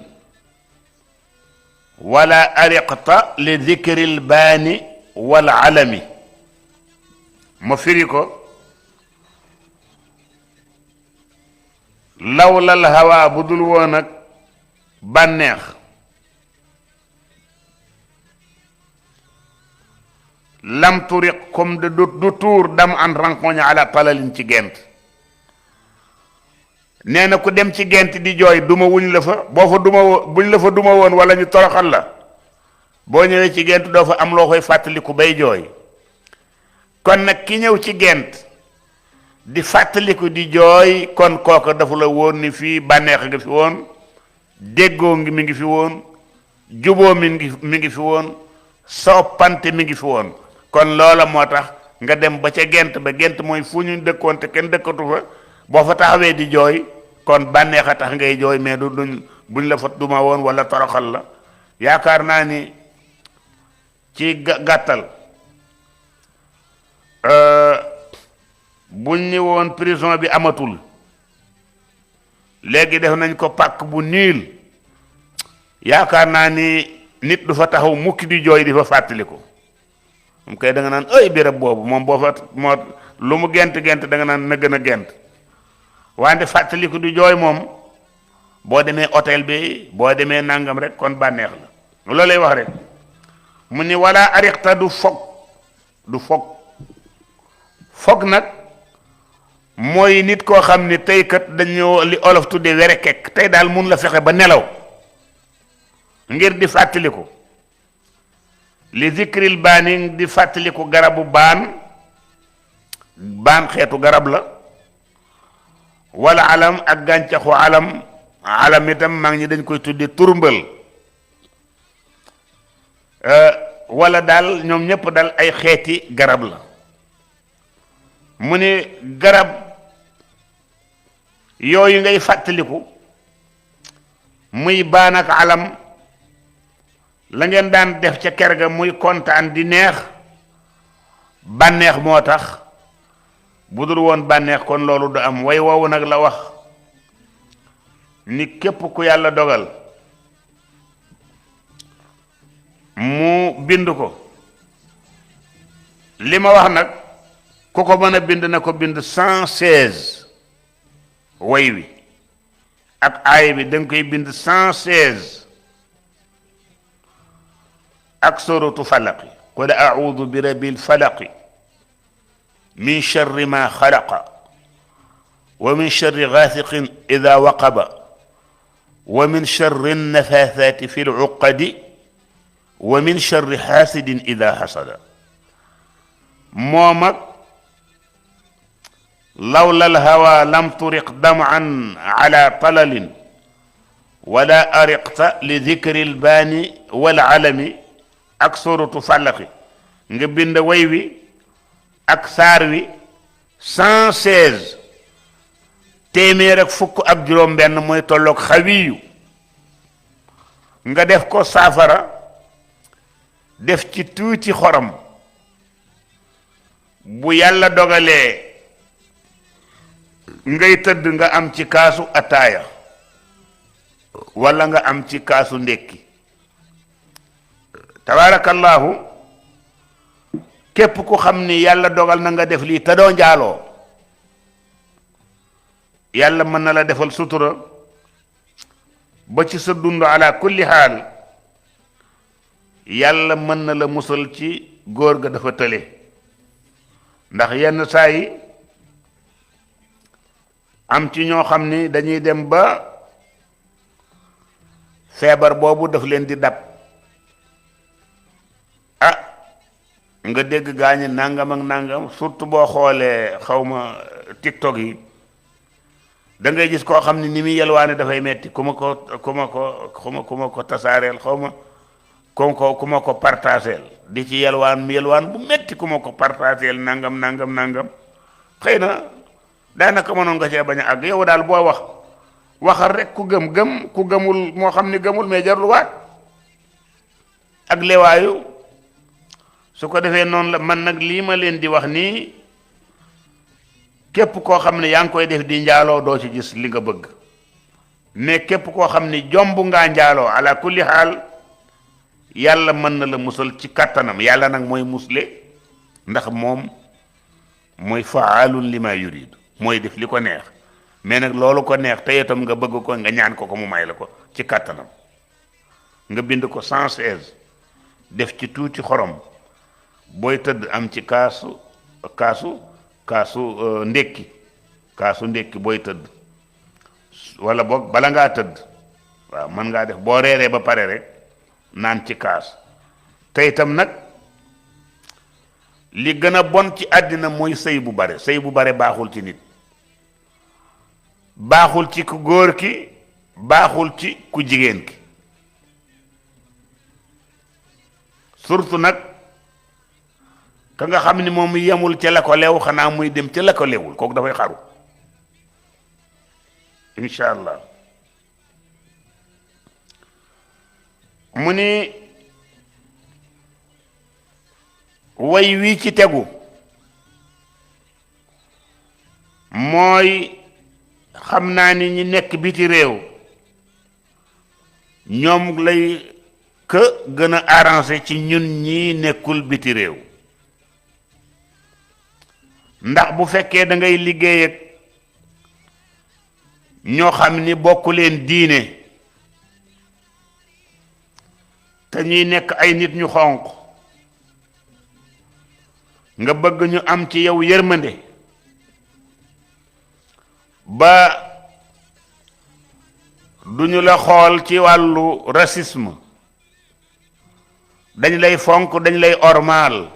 wala ariqta li dhikril baani wal alami ma firi ko lawlal hawa bu dul woon ak bànneex lam turiq comme de du tuur dam an rankoña ala talalin ci gent nee na ku dem ci gent di jooy duma wuñ la fa boo fa duma buñ la fa duma woon wala ñu toroxal la boo ñëwee ci gent doo fa am loo koy fàttaliku bay jooy kon nag ki ñëw ci gent di fàttaliku di jooy kon kooku dafa la woon ni fii bànneex nga fi woon déggoo ngi mi ngi fi woon juboo mi ngi fi woon soppante mi ngi fi woon kon loola moo tax nga dem ba ca gent ba gent mooy fu ñu dëkkoon te kenn dëkkatu fa boo fa taxawee di jooy kon bànneex a tax ngay jooy mais duñ buñ la fa duma woon wala toroxal la yaakaar naa ni ci gàttal buñ ni woon prison bi amatul léegi def nañ ko pàkk bu niil yaakaar naa ni nit du fa taxaw mukki di jooy di fa fàttaliku moom kay da nga naan ay béréb boobu moom boo fa moo lu mu gent da nga naan na gën a gent wante fàttaliku di jooy moom boo demee hôtel bi boo demee nangam rek kon bànneex la loolu lay wax rek mu ni wala ariqta du foog nag mooy nit koo xam ni tey kat dañoo li olof tudde were kekk tey daal mun la fexe ba nelaw ngir di fàttaliku li zikril baani di fàttaliku garabu baan xeetu garab la wala alam ak gàncaxu alam itam maa ngi dañ koy tudde turmbal wala daal ñoom ñëpp daal ay xeeti garab la mu ne garab yooyu ngay fàttaliku muy baan ak alam la ngeen daan def ca kër ga muy kontaan di neex bànneex moo tax bu dul woon bànneex kon loolu du am way woowu nag la wax ni képp ku yàlla dogal mu bind ko li ma wax nag ku ko mën a bind na ko bind 116 way wi ak aay bi danga koy bind 116 ak suratu falaqi qul a'udhu bi rabbil falaqi min sharri ma xalaqa wa min sharri ghasiqin idha waqaba wa min sharri nafathati fi al-uqadi wa min sharri hasidin idha hasada moom ak lawla al-hawa lam turiq dam'an ala talalin wala ariqta li dhikri al-bani wal alami ak suratu falaqi nga bind way wi ak saar wi 116 téeméer ak fukk ak juróom benn mooy tolloog xawiyu nga def ko saafara def ci tuuti xorom bu yàlla dogalee ngay tëdd nga am ci kaasu ataaya wala nga am ci kaasu ndékki tabarakallahu képp ku xam ni yàlla dogal na nga def lii te doo njaaloo yàlla mën na la defal sutura ba ci sa dund ala kulli xaal yàlla mën na la musal ci góor ga dafa tële ndax yenn saa yi am ci ñoo xam ni dañuy dem ba feebar boobu daf leen di dab nga dégg gaañi nangam ak nangam surtout boo xoolee xawma TikTok yi da ngay gis koo xam ne ni muy yelwaane dafay metti ku ma ko tasaareel xawma ku ma ko partageel di ci yelwaan bu metti ku ma ko partageel nangam xëy na daanaka mënoon nga cee bañ a àgg yow daal boo waxal rek ku gëm ku gëmul moo xam ni gëmul mais jarul waat ak lewaayu su ko defee noonu la man nag lii ma leen di wax nii képp koo xam ne yaa ngi koy def di njaaloo doo ci gis li nga bëgg mais képp koo xam ne jomb ngaa njaaloo ala kulli xaal yàlla mën na la musal ci kattanam yàlla nag mooy musle ndax moom mooy faalun lima yurid mooy def li ko neex mais nag loolu ko neex te itam nga bëgg ko nga ñaan ko mu may la ko ci kattanam nga bind ko 116 def ci tuuti xorom booy tëdd am ci kaasu ndékki booy tëdd wala boog bala ngaa tëdd waaw mën ngaa def boo reeree ba pare rek naan ci kaas te itam nag li gën a bon ci àddina mooy sëy bu bare baaxul ci nit baaxul ci ku góor ki baaxul ci ku jigéen ki surtout nag ka nga xam ni moom yemul ca la ko lew xanaa muy dem ca la ko lewul kooku dafay xaru incha allah mu ni way wii ci tegu mooy xam naa ni ñi nekk biti réew ñoom lay ka gën a arrangé ci ñun ñi nekkul biti réew ndax bu fekkee da ngay liggéey ak ñoo xam ni bokku leen diine te ñuy nekk ay nit ñu xonq nga bëgg ñu am ci yow yërmande ba duñu la xool ci wàllu racisme dañ lay fonk dañ lay ormaal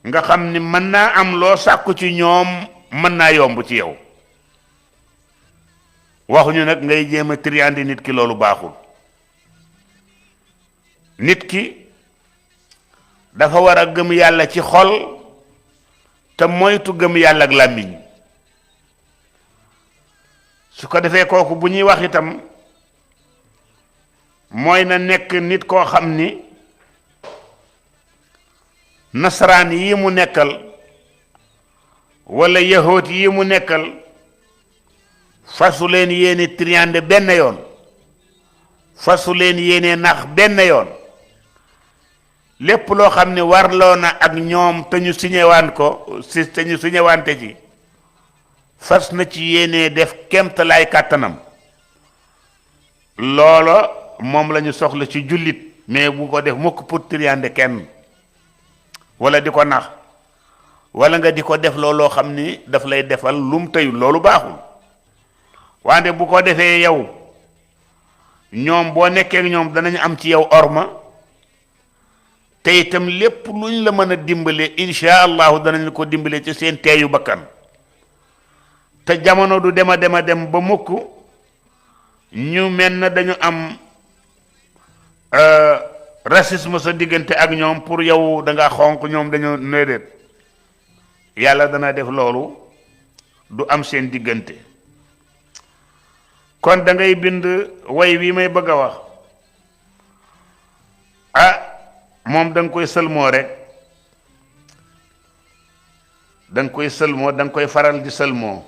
nga xam ni mën naa am loo sàkku ci ñoom mën naa yomb ci yow waxuñu nag ngay jéem a triandi nit ki loolu baaxul nit ki dafa war a gëm yàlla ci xol te moytu gëm yàlla ak làmmiñ su ko defee kooku bu ñuy wax itam mooy na nekk nit koo xam ni nasaraan yi mu nekkal wala yahoot yi mu nekkal fasu leen yéene triande benn yoon fasu leen yéene nax benn yoon lépp loo xam ne warloo na ak ñoom te ñu siñewaan ko te ñu siñewante ci fas na ci yéene def kemtalaay kàttanam loola moom la ñu soxla ci jullit mais bu ko def mukk pour triande kenn wala di ko nax wala nga di ko def looloo xam ni daf lay defal lum tëyul loolu baaxul wante bu ko defee yow ñoom boo nekkee ak ñoom danañ am ci yow orma te itam lépp luñ la mën a dimbale insha allahu danañ ko dimbale ci seen teeyu bakkan te jamono du dem ba mukk ñu mel na dañu am racisme sa diggante ak ñoom pour yow da nga xonq ñoom dañu néedéet yàlla dana def loolu du am seen diggante kon da ngay bind way wi may bëgg a wax moom da nga koy sëlmoo rek da nga koy faral di sëlmoo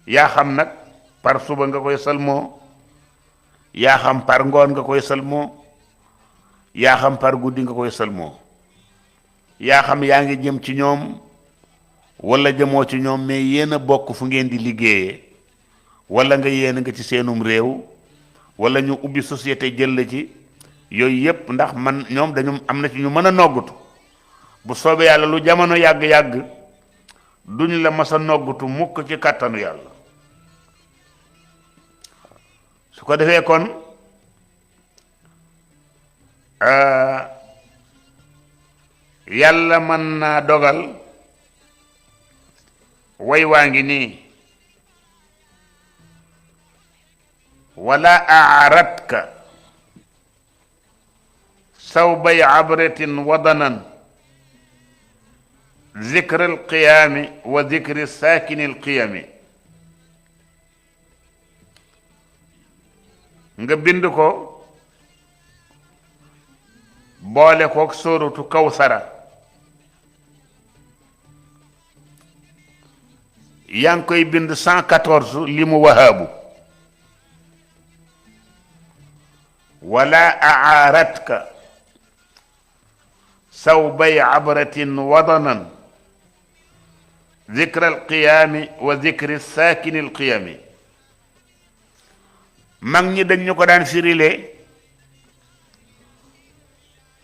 yaa xam nag par suba nga koy sëlmoo yaa xam par ngoon nga koy sëlmoo yaa xam par guddi nga koy sëlmoo yaa xam yaa ngi jëm ci ñoom wala jëmoo ci ñoom mais yéen a bokk fu ngeen di liggéeyee wala nga yéen nga ci seenum réew wala ñu ubbi société jël la ci yooyu yépp ndax man ñoom dañu am na ci ñu mën a noggutu bu soobee yàlla lu jamono yàgg-yàgg duñ la mas a noggutu mukk ci kàttanu yàlla su ko defee kon yàlla mën naa dogal way waa ngi nii wala aaradka sawbay abratin wadanan ذكر القيام وذكر الساكن القيام nga bind ko boole kook sóoratu Kawsara yaa ngi koy bind 114 li mu wahaabu wala aaradka sawbay abratin wadanan ذكر القيام وذكر الساكن القيام mag ñi dañ ñu ko daan firile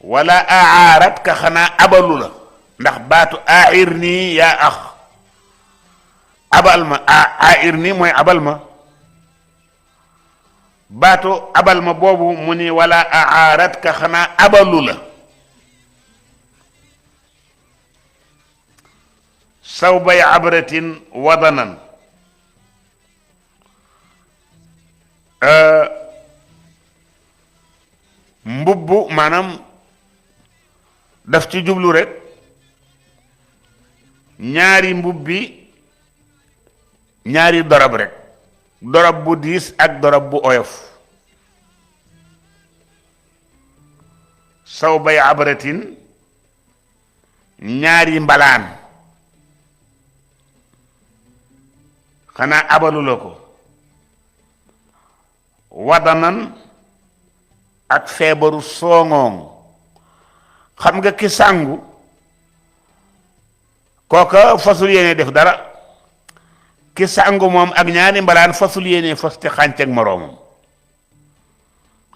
wala aarat ka xanaa abalu la ndax baatu air nii yaa ax abal ma air nii mooy abal ma baatu abal ma boobu mu ni wala aarat ka xanaa abalu la sawbay abratin wadanan mbubbu maanaam daf ci jublu rek ñaari mbubbi ñaari dorab rek dorab bu diis ak dorab bu oyof sawbay abratin ñaari mbalaan xanaa abalu la ko wadanan ak feebaru sooŋooŋ xam nga ki sàngu kooka fasul yéene def dara ki sàngu moom ak ñaari mbalaan fasul yéene fas te xànc ak moroomam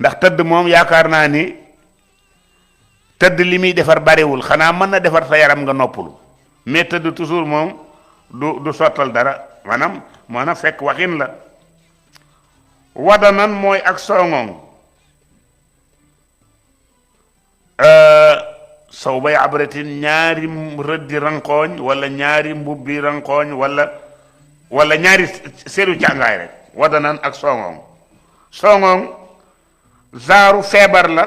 ndax tëdd moom yaakaar naa ni tëdd li muy defar bariwul xanaa mën na defar sa yaram nga noppalu mais tëdd toujours moom du sottal dara maanaam fekk waxin la wadanan mooy ak sooŋoŋ sawbay abratin ñaari rëddi rankooñ wala ñaari mbubbi rankooñ wala ñaari seru càngaay rek wadanan ak sooŋoŋ zaaru feebar la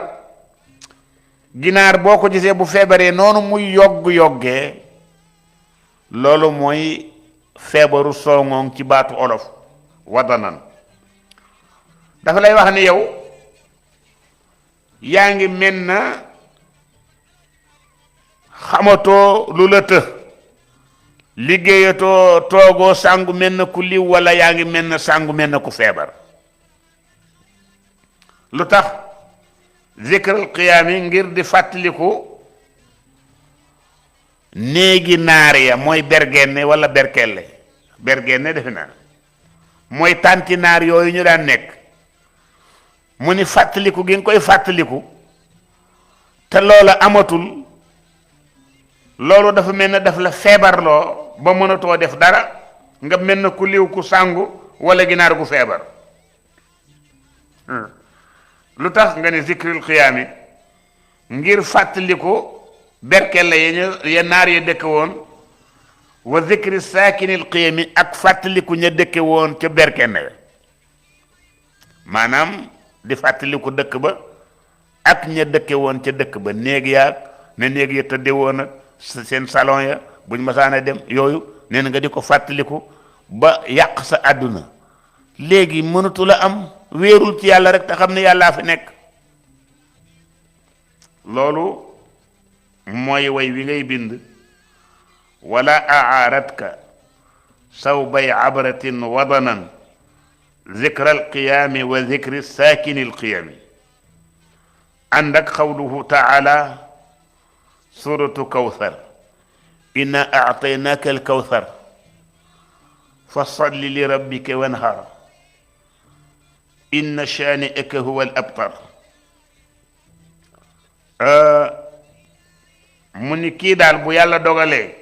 ginaar boo ko gisee bu feebaree noonu muy yogg-yoggee loolu mooy feebaru sooŋoŋ ci baatu olof wadanan dafa lay wax ni yow yaa ngi mel na xamatoo lu la të liggéeyatoo toogoo sàngu mel na ku liw wala yaa ngi mel na sàngu mel na ku feebar lu tax zikral qiyaami ngir di fàttaliku néegi naar ya mooy bergenne wala berkelle bergenne defe naa mooy tànti naar yooyu ñu daan nekk mu ni fàttaliku gi nga koy fàttaliku te loola amatul loolu dafa mel ne daf la feebarloo ba mënatoo def dara nga mel na ku liw ku sàngu wala ginaar gu feebar lu tax nga ne zikrul xiyaami ngir fàttaliku berkelle ya naar ya dëkke woon wa zikri saakinil xiyaami ak fàttaliku ña dëkke woon ca berkenne maanaam di fàttaliku dëkk ba ak ña dëkke woon ca dëkk ba néeg yaag ne néeg ya tëdde woon ak seen salon ya buñ masaana dem yooyu nee na nga di ko fàttaliku ba yàq sa àdduna léegi mënatu la am wéerul ci yàlla rek te xam ne yàllaa fi nekk loolu mooy way wi ngay bind wala aaratka sawbay abratin wadanan zikra alqiyaami wa zikri saakini alqiyami ànd ak xawluhu taala suratu kawsar inna a'taynaka al-kawthar fa salli li rabbika wanhar inna shani'aka huwa al-abtar. mu ni kii daal bu yàlla dogalee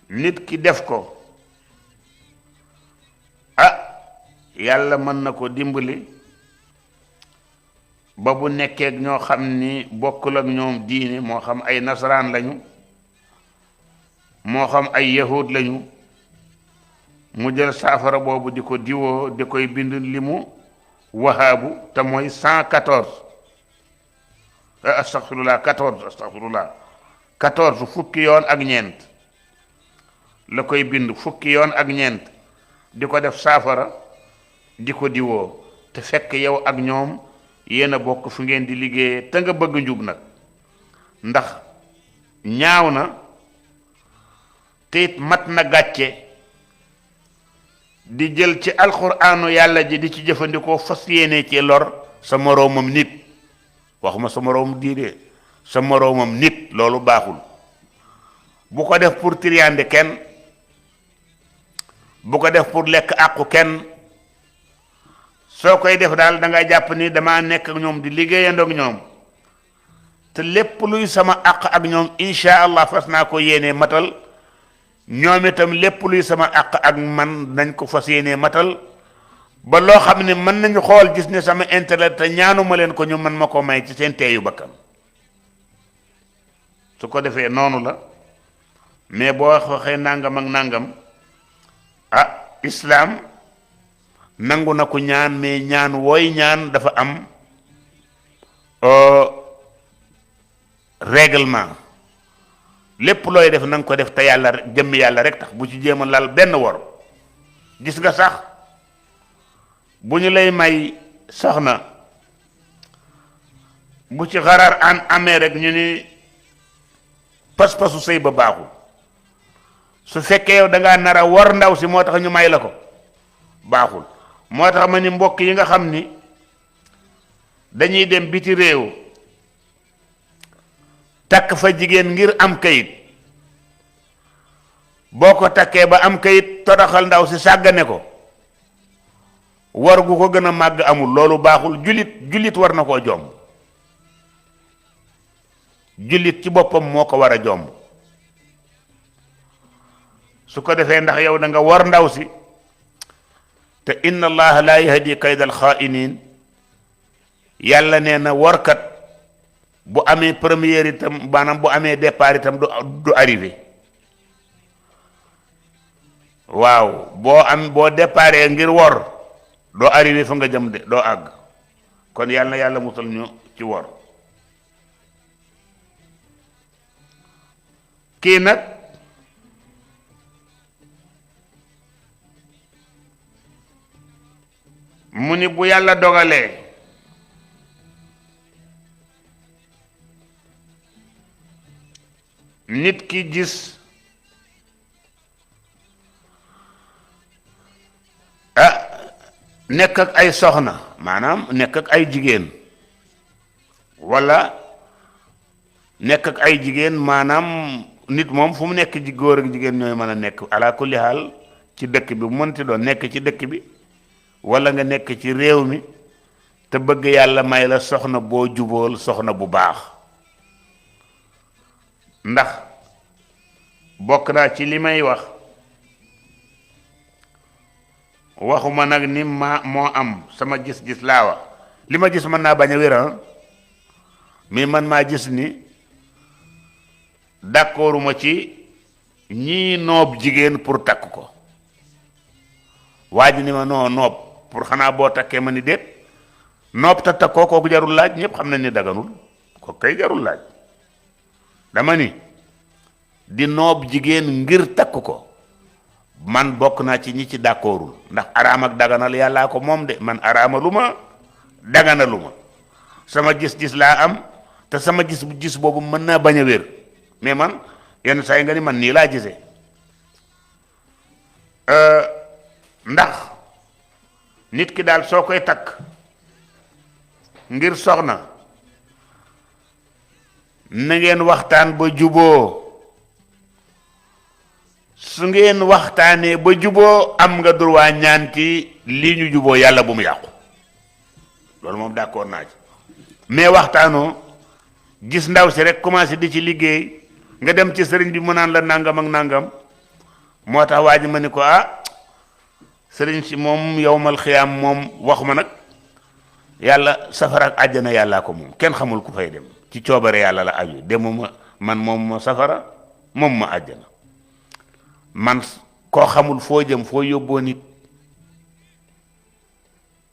nit ki def ko yàlla mën na ko dimbali ba bu nekkee ak ñoo xam ni bokkul ak ñoom diine, moo xam ay nasaraan lañu moo xam ay yahud lañu, mu jël saafara boobu di ko diwoo di koy bind limu wahaabu te mooy 114 astaghfirullah 14 fukki yoon ak ñeent la koy bind, fukki yoon ak ñeent di ko def saafara di ko diwoo, te fekk yow ak ñoom yéen a bokk fu ngeen di liggéeyee te nga bëgg njub nag, ndax ñaaw na te it mat na gàcce di jël ci alxuraanu yàlla ji di ci jëfandikoo fas yéene ci lor sa moroomam nit, waxuma sa moroomam diine, sa moroomam nit. loolu baaxul. bu ko def pour triande kenn, bu ko def pour lekk àqu kenn. soo koy def daal da ngay jàpp ni dama nekk ak ñoom di liggéeyandoo ak ñoom, te lépp luy sama àq ak ñoom incha allah fas naa ko yéenee matal, ñoom itam lépp luy sama àq ak man nañ ko fas yéenee matal, ba loo xam ne mën nañu xool gis ne sama intérêt te ñaanuma leen ko ñu mën ma ko may ci seen teeyu bakkan. su ko defee noonu la, mais boo waxee nangam ak nangam islam nangu na ko ñaan, mais ñaan wooy ñaan dafa am règlement. lépp looy def na nga ko def te yàlla jëmmi yàlla rek tax, bu ci jéem a lal benn wor. gis nga sax bu ñu lay may soxna, bu ci xarar an amee rek ñu ni pas-pasu sëy ba baaxul. su fekkee yow da ngaa nar a wor ndaw si moo tax ñu may la ko, baaxul. moo tax ma ni mbokk yi nga xam ni dañuy dem biti réew takk fa jigéen ngir am kayit, boo ko takkee ba am kayit todaxal ndaw si sàggane ko, war gu ko gën a màgg amul. loolu baaxul. jullit war na koo jomb. jullit ci boppam moo ko war a jomb. su ko defee ndax yow da nga war ndaw si, te inna allaha la yahdi kaydal xaa'iniin. yàlla nee na warkat bu amee première itam, maanaam bu amee départ itam du arrivé. waaw boo déparé ngir wor doo arrivé fa nga jëm de, doo àgg. kon yàlla na yàlla musal ñu ci wor. kii nag mu ni bu yàlla dogalee nit ki gis nekk ak ay soxna, maanaam nekk ak ay jigéen, walla nekk ak ay jigéen, maanaam nit moom fu mu nekk ji góor ak jigéen ñooy mën a nekk ala kulli haal ci dëkk bi, bu mënti doon nekk ci dëkk bi walla nga nekk ci réew mi te bëgg yàlla may la soxna boo jubool, soxna bu baax. ndax bokk naa ci li may wax, waxuma nag ni moo am, sama gis-gis laa wax. li ma gis mën naa bañ a wér, mais man maa gis ni d'accorduma ci ñii noob jigéen pour takk ko. waa ji ni ma noo noob pour xanaa boo takkee ma ni déet, noob ta takkoo kooku jarul laaj, ñëpp xam nañ ni daganul, ko kay jarul laaj. dama ni di noob jigéen ngir takk ko, man bokk naa ci ñi ci d'accordul. ndax araam ak daganal yàllaa ko moom de, man araamaluma daganaluma, sama gis-gis laa am, te sama gis boobu mën naa bañ a wér, mais man yenn saa yi nga ni man nii laa gisee. ndax nit ki daal soo koy takk ngir soxna, na ngeen waxtaan ba juboo su ngeen waxtaanee ba juboo am nga droit ñaan ci lii ñu juboo yàlla bu mu yàqu loolu moom d'accord naa ci mais waxtaanoo gis ndaw si rek commencé di ci liggéey nga dem ci sëriñ bi mu naan la nangam ak nangam moo tax waa ji ma ni ko sëriñ si moom yowmal xiyaam moom waxuma nag yàlla safara ak àjjana yàllaa ko moom kenn xamul ku fay dem ci coobare yàlla la aju demuma man moom ma safara moom ma àjjana man koo xamul foo jëm foo yóbboo nit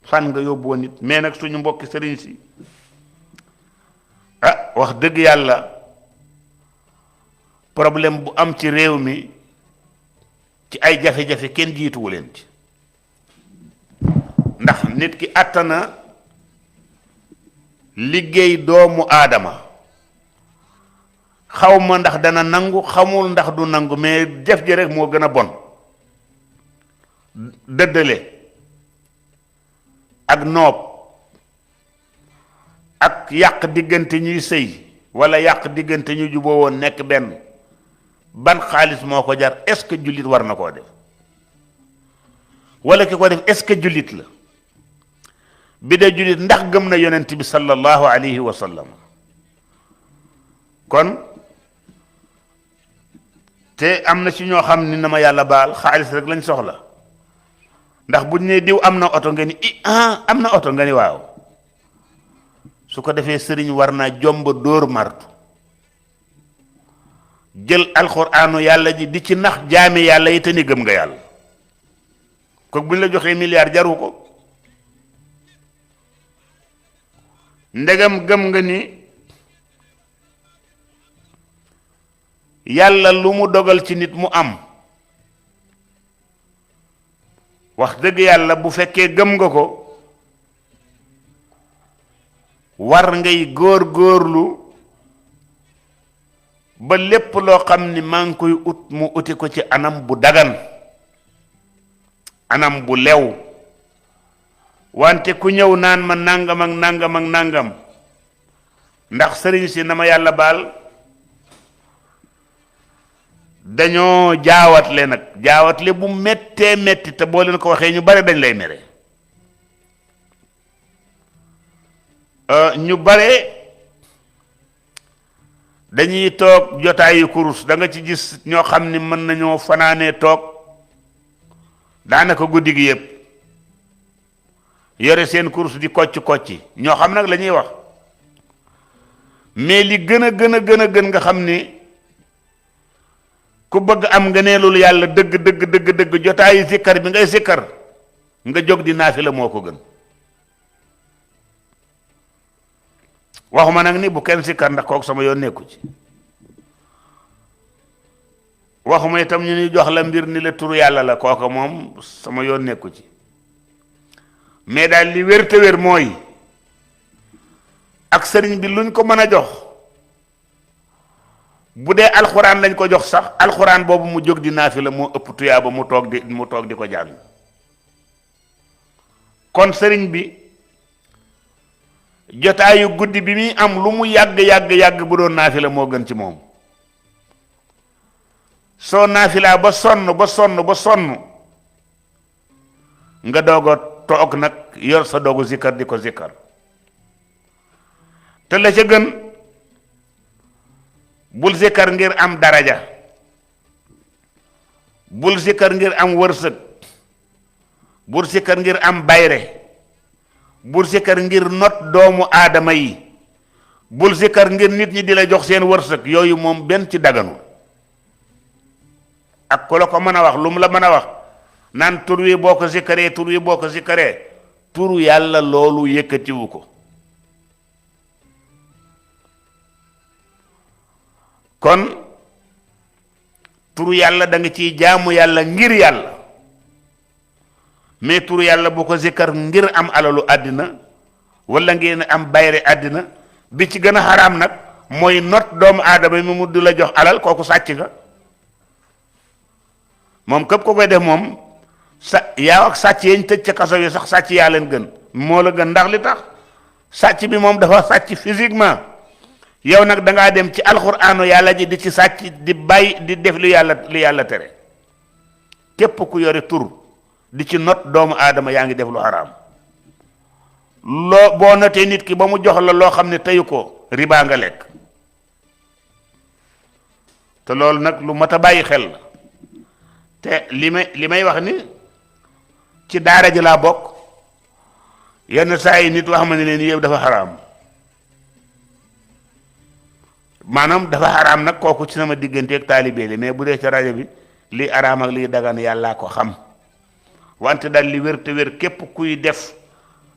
fan nga yóbboo nit mais nag suñu mbokki sëriñ si wax dëgg yàlla problème bu am ci réew mi ci ay jafe-jafe kenn jiituwu leen ci ndax nit ki attana liggéey doomu aadama xawma ndax dana nangu xamul ndax du nangu mais def ji rek moo gën a bon dëddale ak noob ak yàq diggante ñuy sëy wala yàq diggante ñu juboo woon nekk benn ban xaalis moo ko jar est-ce que jullit war na koo def wala ki ko def est-ce que jullit la bi dee jullit ndax gëm na yonent bi sallallahu alayhi wa sallam kon te am na ci ñoo xam ni na ma yàlla baal xaalis rek lañ soxla ndax buñ ne diw am na oto nga ni am na oto nga ni waaw su ko defee sëriñ war naa jomba dóor martu jël alxuraanu yàlla ji di ci nax jaami yàlla yi te ni gëm nga yàlla ko buñ la joxee milliard jaru ko ndegam gëm nga ni yàlla lu mu dogal ci nit mu am wax dëgg yàlla bu fekkee gëm nga ko war ngay góor-góorlu ba lépp loo xam ni maa ngi koy ut mu uti ko ci anam bu dagan anam bu lew wante ku ñëw naan ma nangam ak nangam ak nangam ndax sëriñ si na ma yàlla baal dañoo jaawatle nag jaawatle bu méttee métti te boo leen ko waxee ñu bare dañ lay mere ñu bare dañuy toog jotaayu kurus da nga ci gis ñoo xam ni mën nañoo fanaanee toog daanaka guddi gi yépp yore seen kurus di kocc kocci ñoo xam nag la ñuy wax mais li gën a gën nga xam ni ku bëgg am ngëneelul yàlla dëgg jotaayu sikkar bi ngay sikkar nga jóg di naafila moo ko gën waxuma nag ni bu kenn sikkar ndax kooku sama yoon nekku ci waxuma itam ñu ni jox la mbir ni la turu yàlla la kooku moom sama yoon nekku ci mais daal li wér te wér mooy ak sëriñ bi luñ ko mën a jox bu dee alxuraan lañ ko jox sax alxuraan boobu mu jóg di naafila moo ëpp tuyaaba mu toog di ko jàng kon sëriñ bi jotaayu guddi bi muy am lu mu yàgg bu doon naafila moo gën ci moom soo naafilaa ba sonn nga doog a toog nag yor sa doogu zikkar di ko zikkar te la ca gën bul zikkar ngir am daraja bul zikkar ngir am wërsëg bul zikkar ngir am bayre bul zikkar ngir not doomu aadama yi bul zikkar ngir nit ñi di la jox seen wërsëg yooyu moom benn ci daganu ak ku la ko mën a wax lu mu la mën a wax naan tur wi boo ko zikkaree turu yàlla loolu yëkkatiwu ko kon turu yàlla da nga ciy jaamu yàlla ngir yàlla mais turu yàlla bu ko zikkar ngir am alalu àddina wala ngeen am bayre àddina bi ci gën a xaraam nag mooy not doomu aadama mi mu du la jox alal kooku sàcc nga moom képp ko koy def moom yaa ak sàcc yañ tëj ca kaso yi sax sàcc yaa leen gën moo la gën ndax li tax sàcc bi moom dafa sàcc physiquement yow nag da ngaa dem ci alxuraanu yàlla ji di ci sàcc di bàyyi di def lu yàlla tere képp ku yore tur di ci not doomu aadama yaa ngi def lu xaraam loo boo notee nit ki ba mu jox la loo xam ne teyu ko riba nga lekk te loolu nag lu mat a bàyyi xel la te li may wax ni ci daara ji laa bokk yenn saa yi nit wax ma ne leen yëpp dafa xaraam maanaam dafa xaraam nag kooku ci sama digganteeg taalibe li mais bu dee ci rajo bi lii araam ak lii dagan yàllaa ko xam wante daal li wér te wér képp kuy def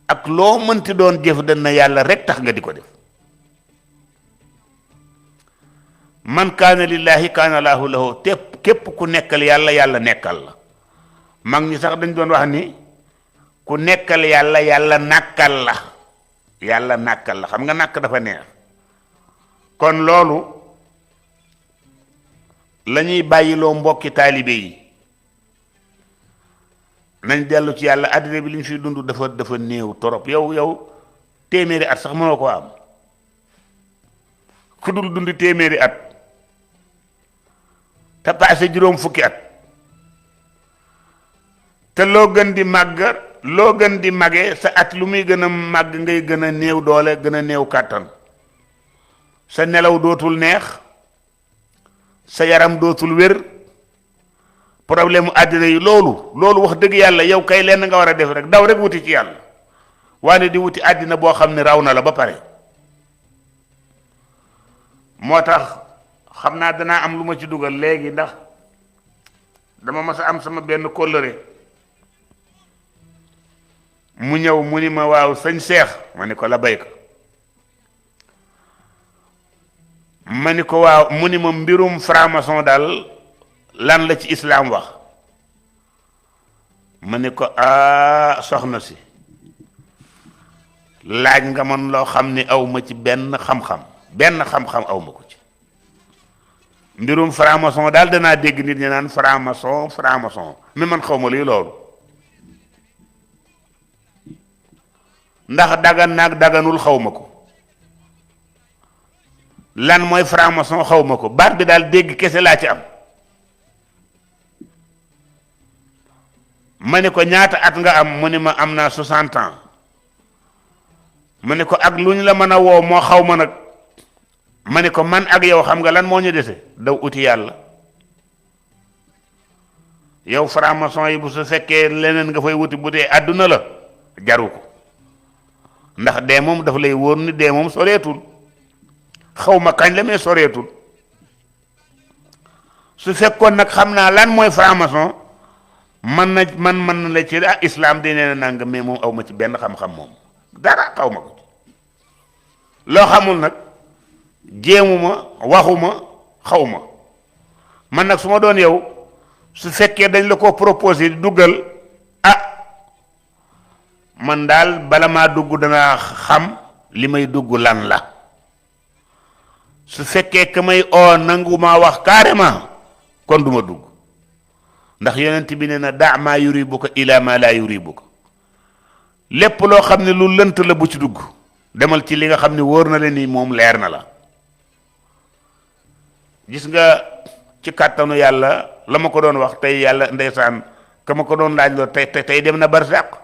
ak loo mënti doon jëf dana yàlla rek tax nga di ko def man kaana lillahi kaana laahu lahu tépp képp ku nekkal yàlla yàlla nekkal la mag ñi sax dañ doon wax ni ku nekkal yàlla yàlla nàkkal la yàlla nàkkal la xam nga nàkk dafa neex kon loolu la ñuy bàyyiloo mbokki taalibe yi nañ dellu ci yàlla àddina bi li ñu fiy dund dafa néew torop yow téeméeri at sax mënoo ko am ku dul dund téeméeri at te paase juróom fukki at te loo gën di màgge sa at lu muy gën a màgg ngay gën a néew doole gën a néew kàttan sa nelaw dootul neex sa yaram dootul wér problème mu àddina yi loolu wax dëgg yàlla yow kay lenn nga war a def rek daw rek wuti ci yàlla waane di wuti àddina boo xam ne raw na la ba pare moo tax xam naa danaa am lu ma ci dugal léegi ndax dama mas a am sama benn kóllëre mu ñëw mu ni ma waaw sëñ Seex ma ni ko la béyka ma ni ko waaw mu ni ma mbirum franc-maçon daal lan la ci islaam wax ma ni ko soxna si laaj nga man loo xam ni aw ma ci benn xam-xam aw ma ko ci mbirum franc-maçon daal danaa dégg nit ñi naan franc-maçon mais man xaw ma luy loolu ndax dagan naag daganul xaw ma ko lan mooy franc-maçon xaw ma ko baat bi daal dégg kese laa ci am ma ne ko ñaata at nga am mu ne ma am naa 60 ans ma ne ko ak lu ñu la mën a woo moo xaw ma nag ma ne ko man ak yow xam nga lan moo ñu dese daw uti yàlla yow franc-maçon yi bu su fekkee leneen nga fay wuti bu dee àdduna la jaru ko ndax dee moom dafa lay wóor ni dee moom soreetul xaw ma kañ la mais soreetul su fekkoon nag xam naa lan mooy franc-maçon man na la ci islam di nee na nanga mais moom aw ma ci benn xam-xam moom dara xaw ma ko loo xamul nag jéemuma waxuma xaw ma man nag su ma doon yow su fekkee dañ la ko proposé di duggal man daal bala maa dugg danaa xam li may dugg lan la su fekkee ka may oo nangu maa wax carrément kon duma dugg ndax yonent bi nee na daa maa yuribuka ila ma laa yuribuka lépp loo xam ne lu lënt la bu ci dugg demal ci li nga xam ne wóor na leen ni moom leer na la gis nga ci kàttanu yàlla la ma ko doon wax tey yàlla ndeysaan ka ma ko doon laaj loo tey dem na barsàq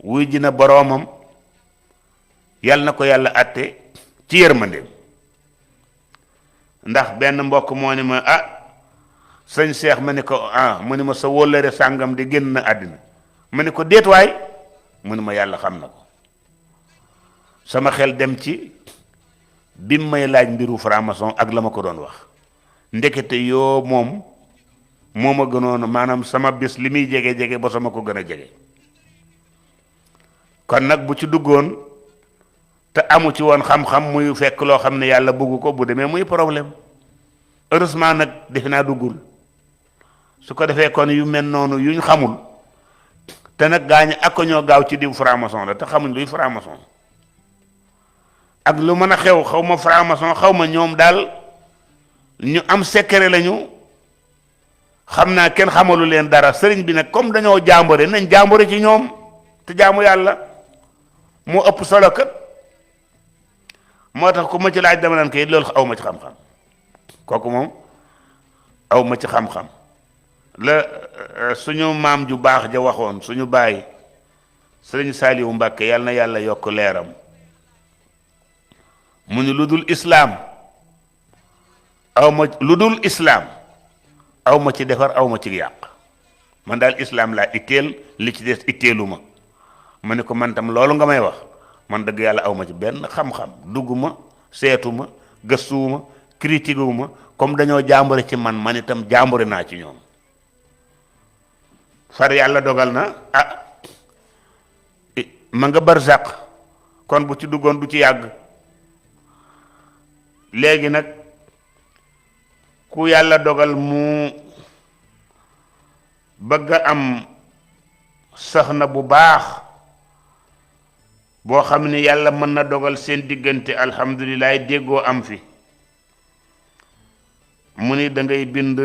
wuy ji na boroomam yàlla na ko yàlla àtte ci yërmandeem ndax benn mbokk moo ni ma sëñ Seex ma ne ko mu ni ma sa wóllëre sàngam di génn na àddina ma ne ko déet waay mu ni ma yàlla xam na ko sama xel dem ci bi may laaj mbiru franc-maçon ak la ma ko doon wax ndekete yoo moom moo ma gënoon maanaam sama bis li muy jege ba sama ko gën a jege kon nag bu ci duggoon te amu ci woon xam-xam muy fekk loo xam ne yàlla bëggu ko bu demee muy problème heureusement nag defe naa duggul su ko defee kon yu mel noonu yuñ xamul te nag gaañ ak ñoo gaaw ci diw franc-maçon la te xamuñ luy franc-maçon ak lu mën a xew xaw ma franc-maçon xaw ma ñoom daal ñu am secret lañu xam naa kenn xamalu leen dara sëriñ bi nag comme dañoo jàmbure nañ jàmbure ci ñoom te jaamu yàlla moo ëpp solo kat moo tax ku ma ci laaj dama naan kay loolu aw ma ci xam-xam kooku moom aw ma ci xam-xam la suñu maam ju baax ja waxoon suñu baay sëriñ Saaliwu Mbàkke yàlla na yàlla yokk leeram mu ni lu dul islaam aw ma lu dul islaam aw ma ci defar aw ma ci yàq man daal islaam laa itteel li ci des itteelu ma ne ko man tam loolu nga may wax man dëgg yàlla aw ma ci benn xam-xam dugguma seetuma gëstuwuma critiqué wu ma comme dañoo jàmbure ci man itam jàmbure naa ci ñoom far yàlla dogal na ma nga barzaq kon bu ci duggoon du ci yàgg léegi nag ku yàlla dogal mu bëgg a am soxna bu baax boo xam ni yàlla mën na dogal seen diggante alhamdulilah déggoo am fi mu ni da ngay bind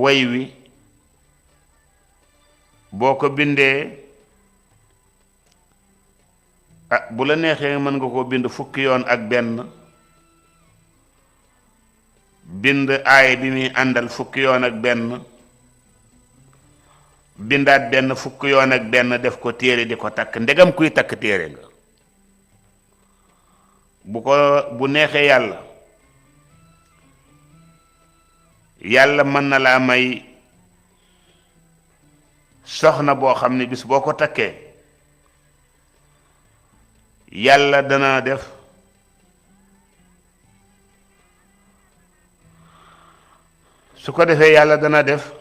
way wi boo ko bindee bu la neexee mën nga koo bind fukki yoon ak benn bind aay bi muy àndal fukki yoon ak benn bindaat benn fukki yoon ak benn def ko téere di ko takk ndegam kuy takk téere nga bu neexee yàlla mën na laa may soxna boo xam ne bis boo ko takkee yàlla dana def su ko defee yàlla dana def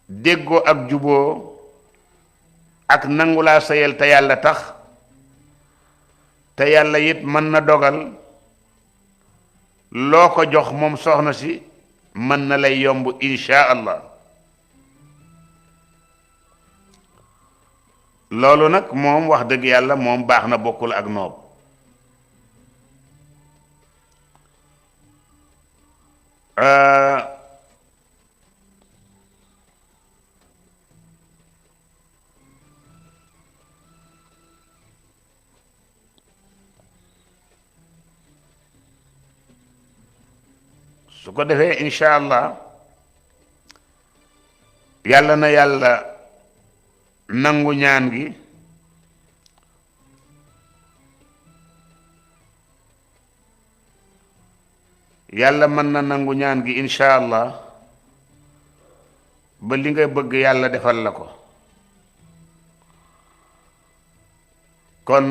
déggoo ak juboo ak nangu laa sayal te yàlla tax te yàlla it mën na dogal loo ko jox moom soxna si mën na lay yomb insha allah loolu nag moom wax dëgg yàlla moom baax na bokkul ak noob su ko defee insha allah yàlla na yàlla nangu ñaan gi yàlla mën na nangu ñaan gi insha allah ba li nga bëgg yàlla defal la ko kon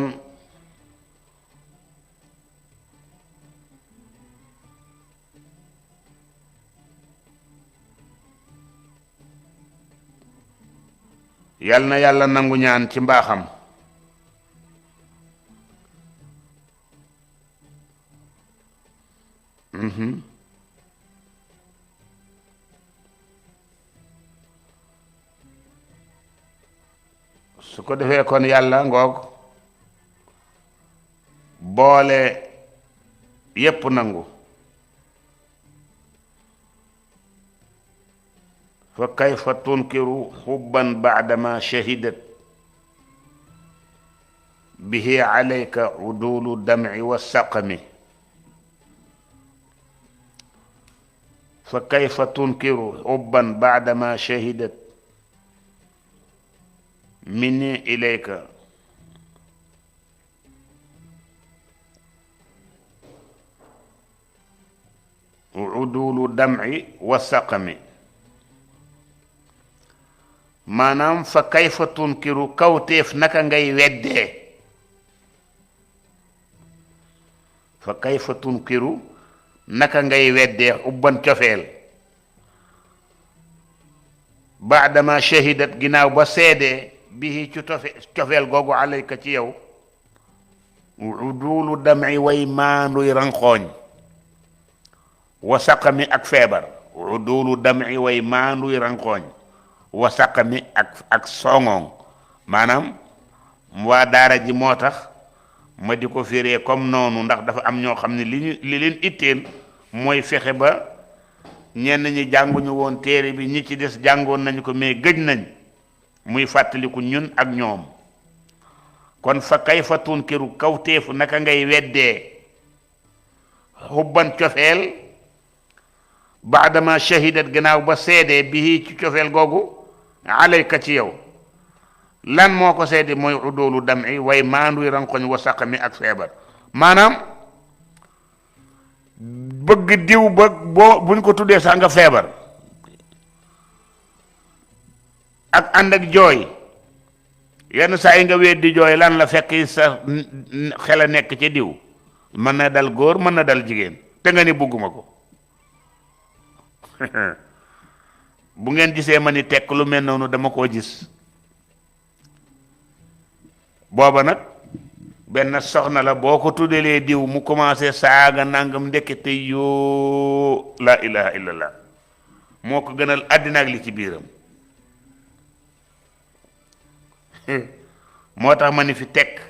yal na yàlla nangu ñaan ci mbaaxam su ko defee kon yàlla ngoog boole yépp nangu fa kayfa tunkiru xubban baadama shahidat bihi alayka udulu damci wa saqami fa kayfa tunkiru xubban baadama shahidat minni ilayka udulu damci wa saqami maanaam fa kayfa tunkiru kawteef naka ngay weddee fa kayfa tunkiru naka ngay weddee ubban cofeel baadama shahidat ginnaaw ba seedee bihi ci cofeel googu alayka ci yow udulu dam'i way maanduy ranxooñ wa saqami ak feebar udulu dam'i way maanduy ranxooñ wa saqami ak songoŋ maanaam waa daara ji moo tax ma di ko firee comme noonu ndax dafa am ñoo xam ne li leen itteel mooy fexe ba ñenn ñi jànguñu woon téere bi ñi ci des jàngoon nañu ko mais gëj nañ muy fàttaliku ñun ak ñoom kon fa kayfa tunkiru kawteefu naka ngay weddee xubban cofeel baadama shahidat gannaaw ba seedee bihi ci cofeel googu alayka ci yow lan moo ko seede mooy udoolu dami way maanduy rankoñ wa saqami ak feebar maanaam bëgg diw ba boo buñ ko tuddee sax nga feebar ak ànd ak jooy yenn saa yi nga weddi jooy lan la fekk sa xel a nekk ci diw mën na dal góor mën na dal jigéen te nga ni bugguma ko bu ngeen gisee ma ni tekk lu mel noonu dama koo gis booba nag benn soxna la boo ko tuddalee diw mu commencé saaga nangam ndekete yoo la ilaha illallah moo ko gënal àddina ak li ci biiram moo tax ma ni fi tekk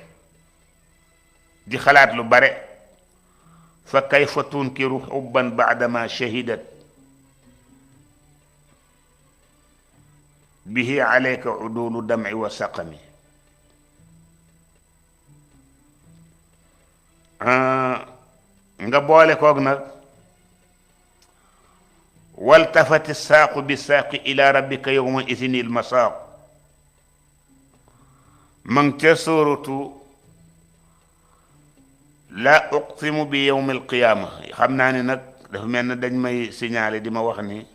di xalaat lu bare fa kayfa tunkiru xubban baadama shahidat bihi alayka udulu dami wa saqami nga boole koog nag waltafati saaqu bi saaqi ila rabbika yawma idin il masaaq ma ngi ca sóoratu la uqsimu bi yawmi alqiyaama xam naa ni nag dafa mel ne dañ may signaler di ma wax ni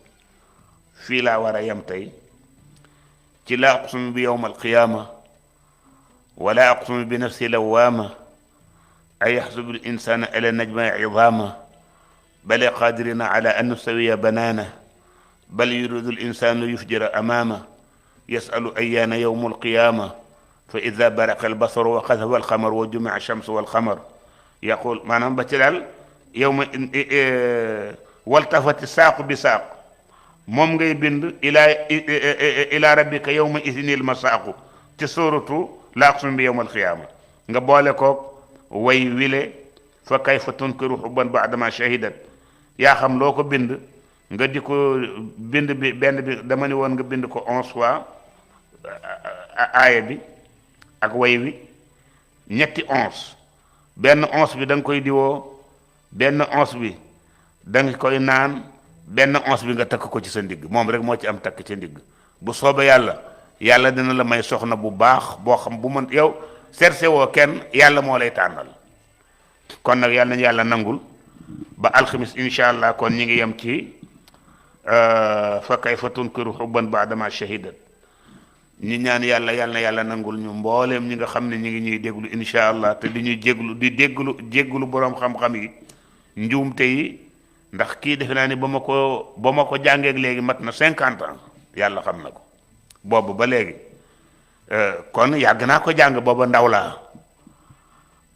fii laa war a yem tey ci la uqsimu bi yawmi alqiyaama wala uqsimu bi nafsi lawaama أيحسب الإنسان ألا نجمع عظامه بل قادرين على أن نسوي بنانه بل يريد الإنسان ليفجر أمامه يسأل أيان يوم القيامة فإذا برق البصر وخسف القمر وجمع الشمس والقمر يقول ما نبتلال يوم والتفت الساق بساق moom ngay bind ila rabbika yawma idhinil masaaqu ci suuratu laa uqsimu bi yawmal qiyaama nga boole koog way wile fa kayfa tunkiru xubban baadama shahidat yaa xam loo ko bind nga di ko bind bi benn bi dama ni woon nga bind ko 11 fois aaya bi ak way wi ñetti 11 benn 11 bi da nga koy diwoo benn 11 bi da nga koy naan benn 11 bi nga takk ko ci sa ndigg moom rek moo ci am takk ci ndigg bu soobee yàlla dina la may soxna bu baax boo xam bu mën yow serse woo kenn yàlla moo lay tànnal kon nag yàlla nañu yàlla nangul ba alxamis incha allah kon ñi ngi yem ci fa kayfa tunkiru xubban baadama shahidat ñi ñaan yàlla nangul ñu mbooleem ñi nga xam ne ñi ngi ñuy déglu incha allah te di ñuy jégglu boroom xam-xam yi njuumte yi ndax kii defe naa ni ba ma ko jàngeeg léegi mat na 50 ans yàlla xam na ko boobu ba léegi kon yàgg naa ko jàng booba ndaw laa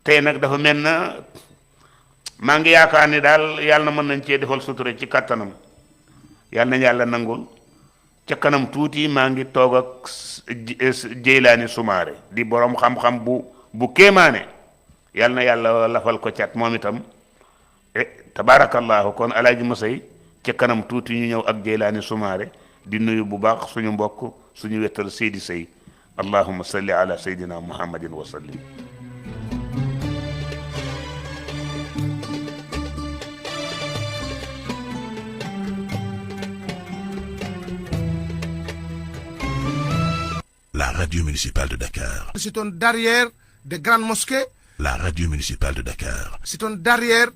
tey nag dafa mel na maa ngi yaakaar ni daal yàlla na mën nañ cee defal sutura ci kattanam yàlla nañ yàlla nangul ca kanam tuuti maa ngi toog ak Jeylaani Sumaare di borom xam-xam bu kéemaane yàlla na yàlla lafal ko cat moom itam tabarakallahu kon alaaji Masay ca kanam tuuti ñu ñëw ak Jeylaani Sumaare di nuyu bu baax suñu mbokk suñu wettal Seydi Sey allahumma salli ala sayyidina muhammadin wa sallim. La radio municipale de Dakar. C'est un derrière des grandes mosquées. La radio municipale de Dakar. C'est un derrière